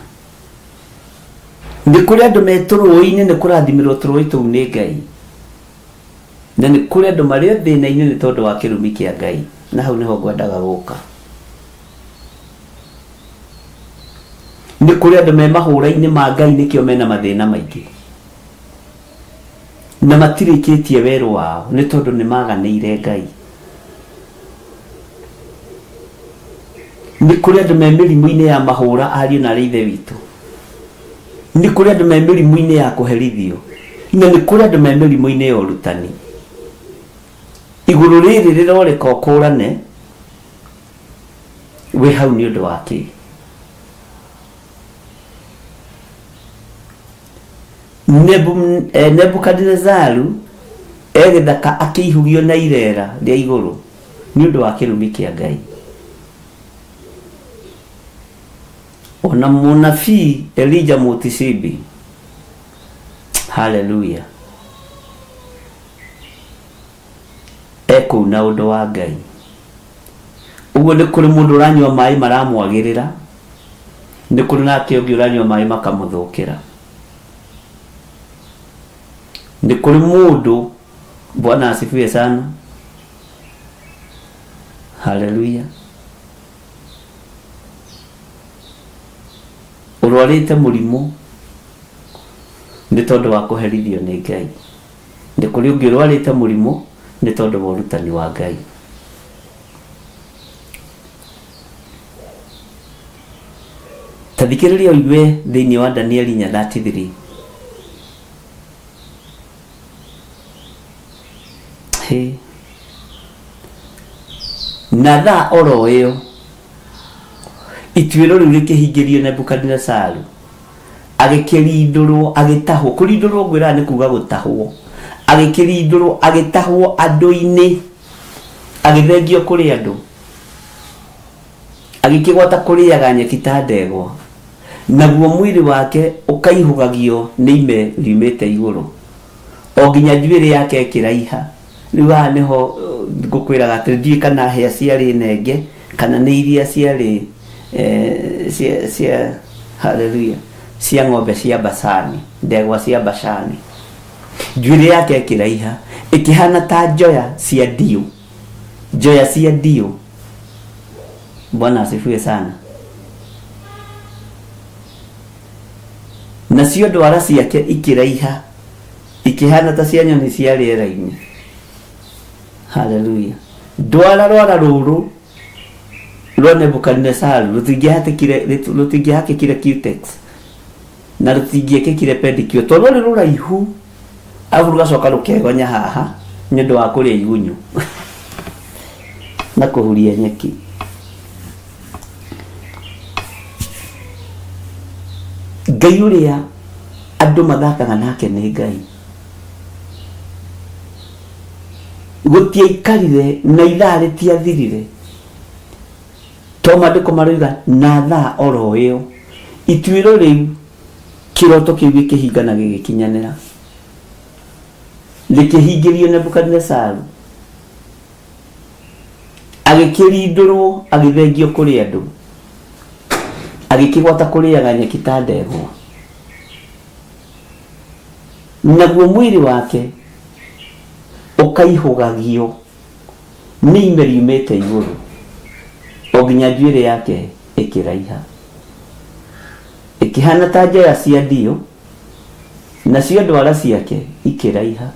Nĩ kũrĩ andũ me tũrũĩ-inĩ, nĩ kũrathimĩrwo tũrũĩ tũu nĩ Ngai, na nĩ kũrĩ andũ marĩ thĩna-inĩ nĩ tondũ wa kĩrumi kĩa Ngai, na hau nĩho ngwendaga gũka. Nĩ kũrĩ andũ me mahũra-inĩ ma Ngai, nĩkĩo mena mathĩna maingĩ na matirĩkĩtie werũ wao, nĩ tondũ nĩ maganĩire Ngai. Nĩ kũrĩ andũ me mĩrimũ-inĩ ya mahũra, ariũ na arĩ ithe witũ. Nĩ kũrĩ andũ me mĩrimũ-inĩ ya kũherithio, na nĩ kũrĩ andũ me mĩrimũ-inĩ ya ũrutani. Igũrũ rĩrĩ rĩroreka ũkũrane wĩ hau nĩ ũndũ wa kĩ? Nebukadinezaru e gĩthaka akĩihũgio na irera rĩa igũrũ nĩ ũndũ wa kĩrumi kĩa Ngai. Ona mũnabii Elija Mũtishibi, haleluya, e kũu na ũndũ wa Ngai. Ũguo nĩ kũrĩ mũndũ ũranyua maĩ maramwagĩrĩra, nĩ kũrĩ nake ũngĩ ũranyua maĩ makamũthũkĩra. Nĩ kũrĩ mũndũ, Bwana asifiwe sana, haleluya, ũrwarĩte mũrimũ nĩ tondũ wa kũherithio nĩ Ngai. Nĩ kũrĩ ũngĩ ũrwarĩte mũrimũ nĩ tondũ wa ũrutani wa Ngai. Ta thikĩrĩria ũigue thĩinĩ wa Danieli 4:33. Hĩ. Na thaa oro ĩyo ituĩro rĩu rĩkĩhingĩrio Nebukadinesaru, agĩkĩrindũrwo, agĩtahwo. Kũrindũrwo ngwĩraga nĩ kuga gũtahwo. Agĩkĩrindũrwo, agĩtahwo andũ-inĩ, agĩthengio kũrĩ andũ, agĩkĩgwata kũrĩaga nyeki ta ndegwa, naguo mwĩrĩ wake ũkaihũgagio nĩ ime riumĩte igũrũ, o nginya njuĩrĩ yake ĩkĩraiha. Rĩu haha nĩho ngũkwĩraga atĩ ndiũĩ kana hĩa ciarĩ nenge kana nĩ iria ciarĩ cia cia haleluya cia ng'ombe cia Bashani, ndegwa cia Bashani. Njuĩrĩ yake ĩkĩraiha ĩkĩhana ta njoya cia ndiũ, njoya cia ndiũ. Bwana asifiwe sana. Nacio ndwara ciake ikĩraiha ikĩhana ta cia nyoni cia rĩera-inĩ. Haleluya. Ndwara rwara rũrũ rwa Nebukadinesaru rũtingĩhatĩkire cutex na rũtingĩekĩkire pedicure tondũ rwarĩ rũraihu, arabu rũgacoka rũkegonya haha nĩ ũndũ wa kũrĩa igunyũ. Na kũhuria nyeki. Ngai ũrĩa andũ mathakaga nake nĩ Ngai. Gũtiaikarire na ithaa rĩtiathirire. To maandĩko maroiga na thaa oro ĩyo ituĩro rĩu kĩroto kĩu gĩkĩhinga na gĩgĩkinyanĩra. Rĩkĩhingĩrio Nebukadinesaru. Agĩkĩrindũrwo agĩthengio kũrĩ andũ. Agĩkĩgwata kũrĩaga nyeki ta ndegwa. Naguo mwĩrĩ wake ũkaihũgagio nĩ ime riumĩte igũrũ, o nginya njuĩrĩ yake ĩkĩraiha. Ĩkĩhaana ta njoya cia ndiũ, nacio ndwara ciake ikĩraiha,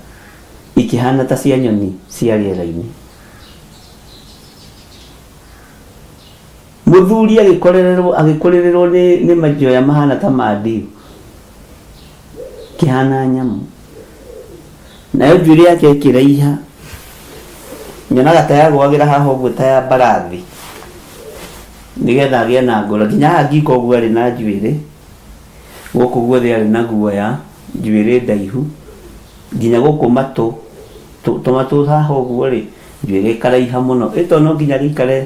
ikĩhaana ta cia nyoni cia rĩera-inĩ. Mũthuri agĩkorererwo agĩkũrĩrĩrwo nĩ nĩ manjoya mahana ta ma ndiũ kĩhana nyamũ nayo njuĩrĩ yake ĩkĩraiha nyonaga ta yagũagĩra haha ũguo ta ya mbarathi nĩgetha agĩe na ngoro nginya haha ngingo ũguo arĩ na njuĩrĩ gũkũ guothe arĩ na guoya njuĩrĩ ndaihu nginya gũkũ matũ tũmatũ haha ũguo rĩ njuĩrĩ ĩkaraiha mũno ĩ to no nginya gĩikare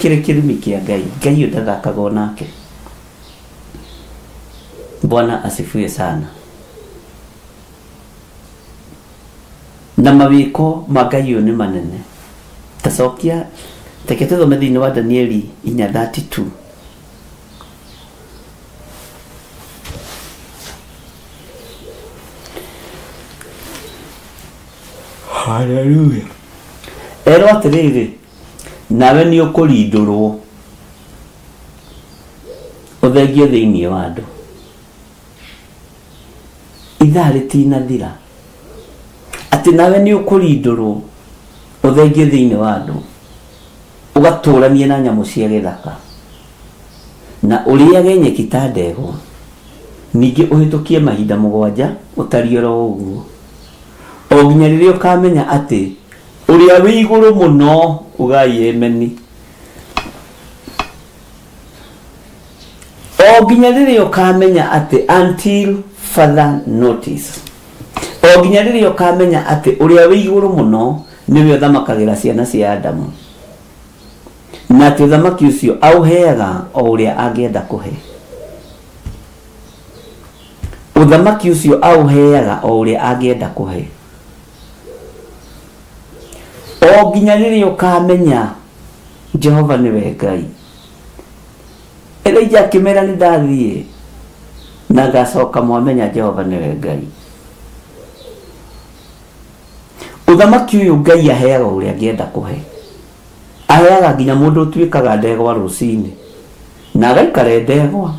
kĩrĩ kĩrumi kĩa Ngai. Ngai ũyũ ndathakagwo nake. Bwana asifiwe sana. Na mawĩko ma Ngai ũyũ nĩ manene. Tacokia reke tũthome thĩinĩ wa Danieli 4:32. Haleluya. Erwo atĩrĩrĩ, nawe nĩ ũkũrindũrwo ũthengio thĩinĩ wa andũ. Ithaa rĩtinathira atĩ nawe nĩ ũkũrindũrwo ũthengio thĩinĩ wa andũ, ũgatũranie na nyamũ cia gĩthaka, na ũrĩage nyeki ta ndegwa, ningĩ ũhĩtũkie mahinda mũgwanja ũtariĩ oro ũguo, o nginya rĩrĩa ũkamenya atĩ Ũrĩa wĩ Igũrũ Mũno, ugai ameni, o nginya rĩrĩa ũkamenya atĩ until further notice, o nginya rĩrĩa ũkamenya atĩ Ũrĩa wĩ Igũrũ Mũno nĩwe ũthamakagĩra ciana cia Adamu, na atĩ ũthamaki ũcio aũheaga o ũrĩa angĩenda kũhe. Ũthamaki ũcio aũheaga o ũrĩa angĩenda kũhe. O nginya rĩrĩa ũkamenya Jehova nĩwe Ngai. Elija akĩmera nĩ ndathiĩ na ngacoka mwamenya Jehova nĩwe Ngai. Ũthamaki ũyũ Ngai aheaga ũrĩa angĩenda kũhe. Aheaga nginya mũndũ ũtuĩkaga ndegwa rũcinĩ na agaikara e ndegwa.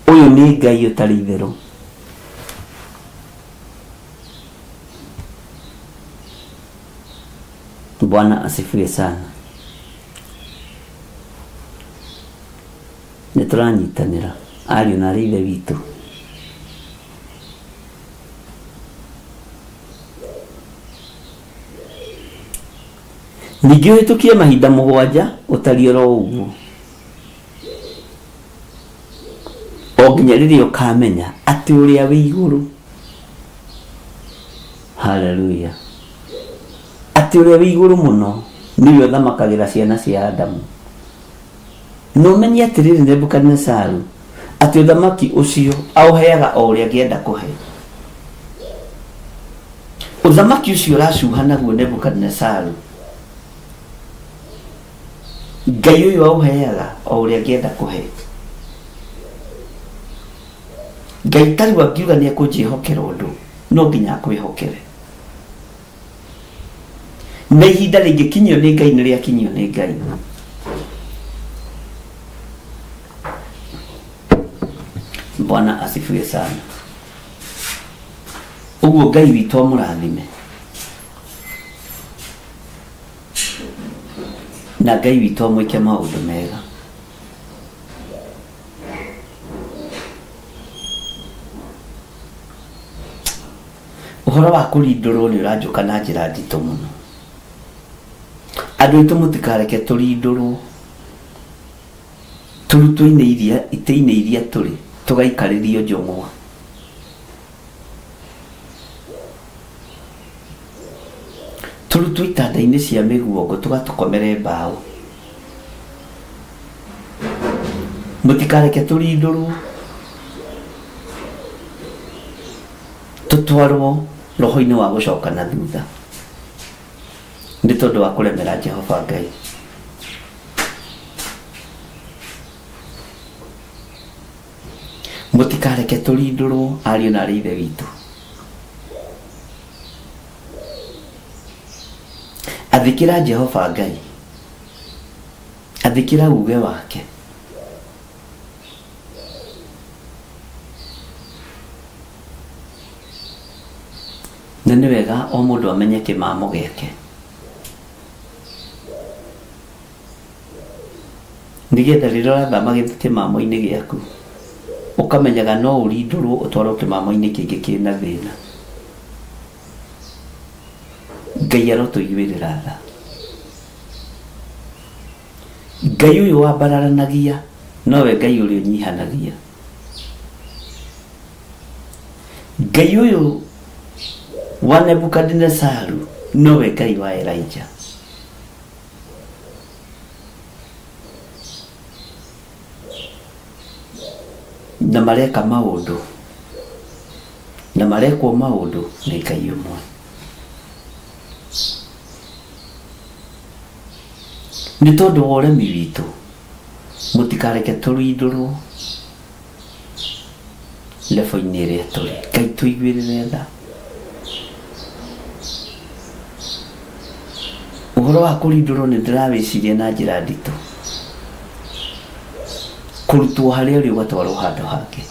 Ũyũ nĩ Ngai ũtarĩ itherũ. Bwana asifiwe sana. Nĩ tũranyitanĩra ariũ na arĩ ithe witũ. Ningĩ ũhĩtũkie mahinda mũgwanja ũtariĩ oro ũguo. O nginya rĩrĩa ũkamenya atĩ ũrĩa wĩ igũrũ, haleluya, atĩ ũrĩa wĩ igũrũ mũno nĩwe ũthamakagĩra ciana cia Adamu. Na ũmenye atĩrĩrĩ Nebukadinesaru, atĩ ũthamaki ũcio aũheaga o ũrĩa angĩenda kũhe. Ũthamaki ũcio ũracuha naguo Nebukadinesaru, Ngai ũyũ aũheaga o ũrĩa angĩenda kũhe. Ngai ta rĩu angiuga nĩ ekũnjĩhokera ũndũ, no nginya akwĩhokere. Na ihinda rĩngĩkinyio nĩ Ngai nĩ rĩakinyio nĩ Ngai. Bwana asifiwe sana. Ũguo Ngai witũ amũrathime. Na Ngai witũ amwĩke maũndũ mega. Ũhoro wa kũrindũrwo nĩ ũranjũka na njĩra nditũ mũno. Andũ aitũ mũtikareke tũrindũrwo tũrutwo-inĩ iria itĩ-inĩ iria tũrĩ tũgaikarĩrio njũng'wa. Tũrutwo itanda-inĩ cia mĩguongo tũgatũkomere mbaũ. Mũtikareke tũrindũrwo tũtwarwo roho-inĩ wa gũcoka na thutha nĩ tondũ wa kũremera Jehova Ngai. Mũtikareke tũrindũrwo ariũ na arĩ ithe witũ. Athĩkĩra Jehova Ngai, athĩkĩra uge wake. Na nĩ wega o mũndũ amenye kĩmamo gĩake. Nĩgetha rĩrĩa ũrathama kĩmamo-inĩ gĩaku, ũkamenyaga no ũrindũrwo ũtwarwo kĩmamo-inĩ kĩngĩ kĩna thĩna. Ngai arotũiguĩrĩra tha. Ngai ũyũ wambararanagia nowe Ngai ũrĩa ũnyihanagia. Ngai ũyũ wa Nebukadinesaru nowe Ngai wa Elijah. Na mareka maũndũ na marekwo maũndũ nĩ Ngai ũmwe. Nĩ tondũ wa ũremi witũ mũtikareke tũrindũrwo level-inĩ ĩrĩa tũrĩ. Ngai tũiguĩrĩre tha. Ũhoro wa kũrindũrwo nĩ ndĩrawĩciria na njĩra nditũ. Kũrutwo harĩa ũrĩ ũgatwarwo handũ hangĩ.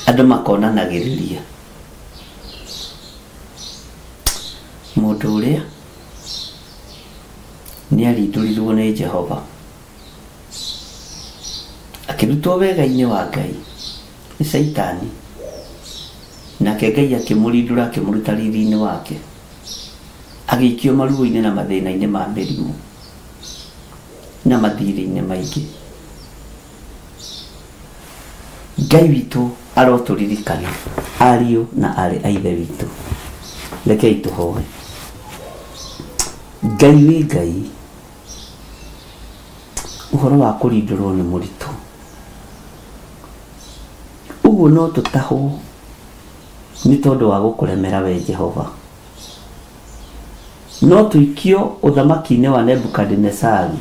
Andũ makonanagĩrĩria. Mũndũ ũrĩa nĩ arindũrirwo nĩ Jehova. Akĩrutwo wega-inĩ wa Ngai nĩ Caitani. Nake Ngai akĩmũrindũra akĩmũruta riri-inĩ wake. Agĩikio maruo-inĩ na mathĩna-inĩ ma mĩrimũ na mathirĩ-inĩ maingĩ. Ngai witũ arotũririkana ariũ na aarĩ a Ithe witũ. Rekei tũhoe. Ngai wĩ Ngai, ũhoro wa kũrindũrwo nĩ mũritũ. Ũguo no tũtahwo nĩ tondũ wa gũkũremera we Jehova. No tũikio ũthamaki-inĩ wa Nebukadinesaru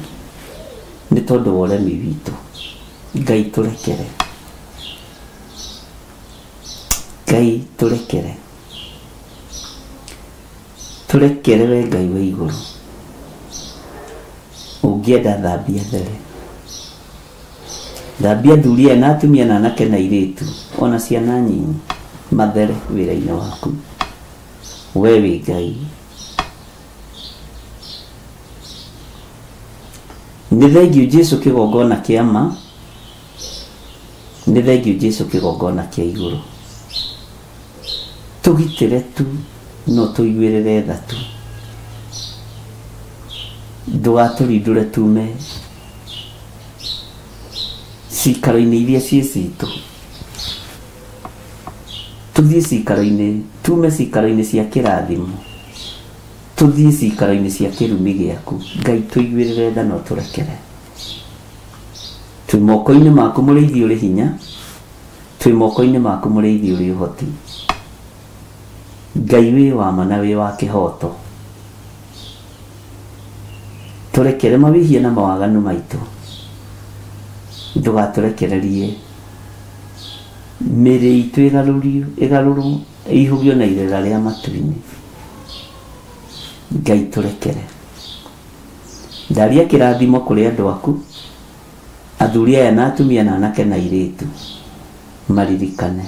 nĩ tondũ wa ũremi witũ. Ngai tũrekere. Ngai tũrekere. Tũrekere we Ngai wa igũrũ. Ũngĩenda thambia there. Thambia athuri aya na atumia na anake na airĩtu ona ciana nyinyi mathere wĩra-inĩ waku. We wĩ Ngai. Nĩ thengiũ Jesu kĩgongona kĩa ma, nĩ thengiũ Jesu kĩgongona kĩa igũrũ. Tũgitĩre tu no tũiguĩrĩre tha tu. Ndũgatũrindũre tume cikaro-inĩ iria ciĩ citũ. Tũthiĩ cikaro-inĩ, tume cikaro-inĩ cia kĩrathimo, tũthiĩ cikaro-inĩ cia kĩrumi gĩaku. Ngai tũiguĩrĩre tha na ũtũrekere. Twĩ moko-inĩ maku mũrĩithi ũrĩ hinya, twĩ moko-inĩ maku mũrĩithi ũrĩ ũhoti. Ngai wĩ wa ma na wĩ wa kĩhoto. Tũrekere mawĩhia na mawaganu maitũ. Ndũgatũrekererie mĩĩrĩ itũ ĩgarũrio, ĩgarũrwo, ĩihũgio na irera rĩa matu-inĩ. Ngai tũrekere. Ndaria kĩrathimo kũrĩ andũ aku, athuri aya na atumia na anake na airĩtu, maririkane.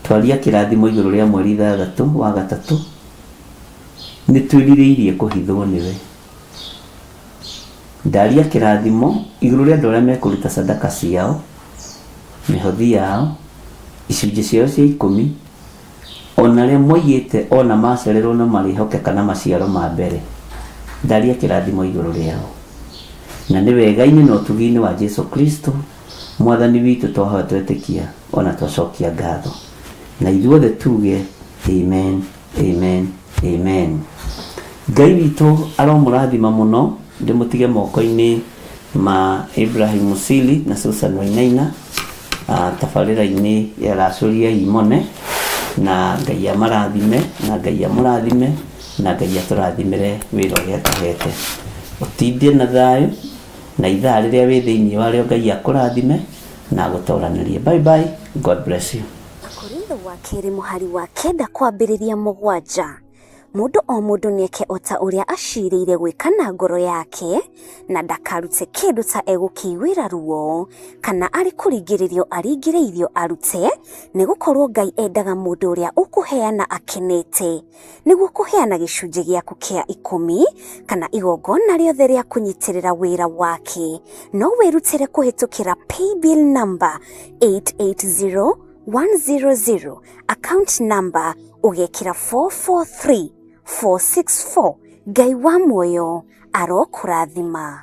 Twaria kĩrathimo igũrũ rĩa mweri ithathatũ wa gatatũ, nĩ twĩrirĩirie kũhithwo nĩwe. Ndaria kĩrathimo igũrũ rĩa andũ arĩa mekũruta sadaka ciao, mĩhothi yao, icunjĩ ciao cia ikũmi, Ona arĩa moigĩte ona macererwo no marĩhokeka na maciaro ma mbere, ndaria kĩrathimo igũrũ rĩao. Na nĩ wega-inĩ na ũtugi-inĩ wa Jesu Kristo mwathani witũ twahoya twetĩkia ona twacokia ngatho. Na ithuothe tuge amen, amen, amen. Ngai witũ aromũrathima mũno, ndĩmũtige moko-inĩ ma Ibrahim Musili na Susan Wainaina tabarĩra-inĩ ya Racũria Imone, na Ngai amarathime, na Ngai amũrathime, na Ngai atũrathimĩre wĩra ũrĩa atũhete. Ũtindie na thayũ, na ithaa rĩrĩa wĩ thĩinĩ warĩo Ngai akũrathime na agũtoranĩrie. Bye bye, God bless you. Akorintho wa kerĩ mũhari wa 9 kwambĩrĩria 7. Mũndũ o mũndũ nĩeke o ta ũrĩa acirĩire gwĩka na ngoro yake, na ndakarute kĩndũ ta egũkĩiguĩra ruo, kana arĩ kũringĩrĩrio aringĩrĩirio arute, nĩgũkorwo Ngai endaga mũndũ ũrĩa ũkũheana akenete. Nĩguo kũheana gĩcunjĩ gĩaku kĩa 10 kana igongona rĩothe rĩa kũnyitĩrĩra wĩra wake, no wĩrutĩre kũhĩtũkĩra paybill number 880100, account number ũgekĩra 443464. Ngai wa muoyo arokũrathima.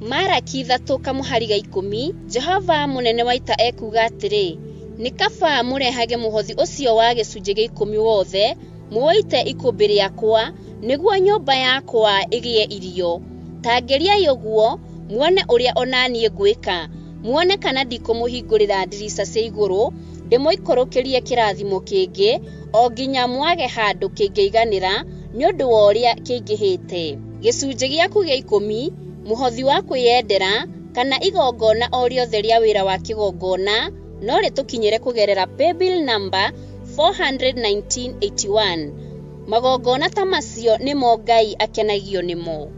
Maraki 3 kamũhari ga 10, Jehova mũnene wa ita ekuuga atĩrĩ, nĩ kaba mũrehage mũhothi ũcio wa gĩcunjĩ gĩa 10 wothe, mũũite ikũmbĩ rĩakwa, nĩguo nyũmba yakwa ĩgĩe irio. Ta ngeriai ũguo, muone ũrĩa ona niĩ ngwĩka, muone kana ndikũmũhingũrĩra ndirica cia igũrũ, ndĩmũikũrũkĩrie kĩrathimo kĩngĩ, o nginya mwage handũ kĩngĩiganĩra nĩ ũndũ wa ũrĩa kĩingĩhĩte. Gĩcunjĩ gĩaku gĩa 10, mũhothi wa kwĩyendera, kana igongona o rĩothe rĩa wĩra wa kĩgongona, no rĩtũkinyĩre kũgerera paybill number 41981. Magongona ta macio nĩmo Ngai akenagio nĩmo.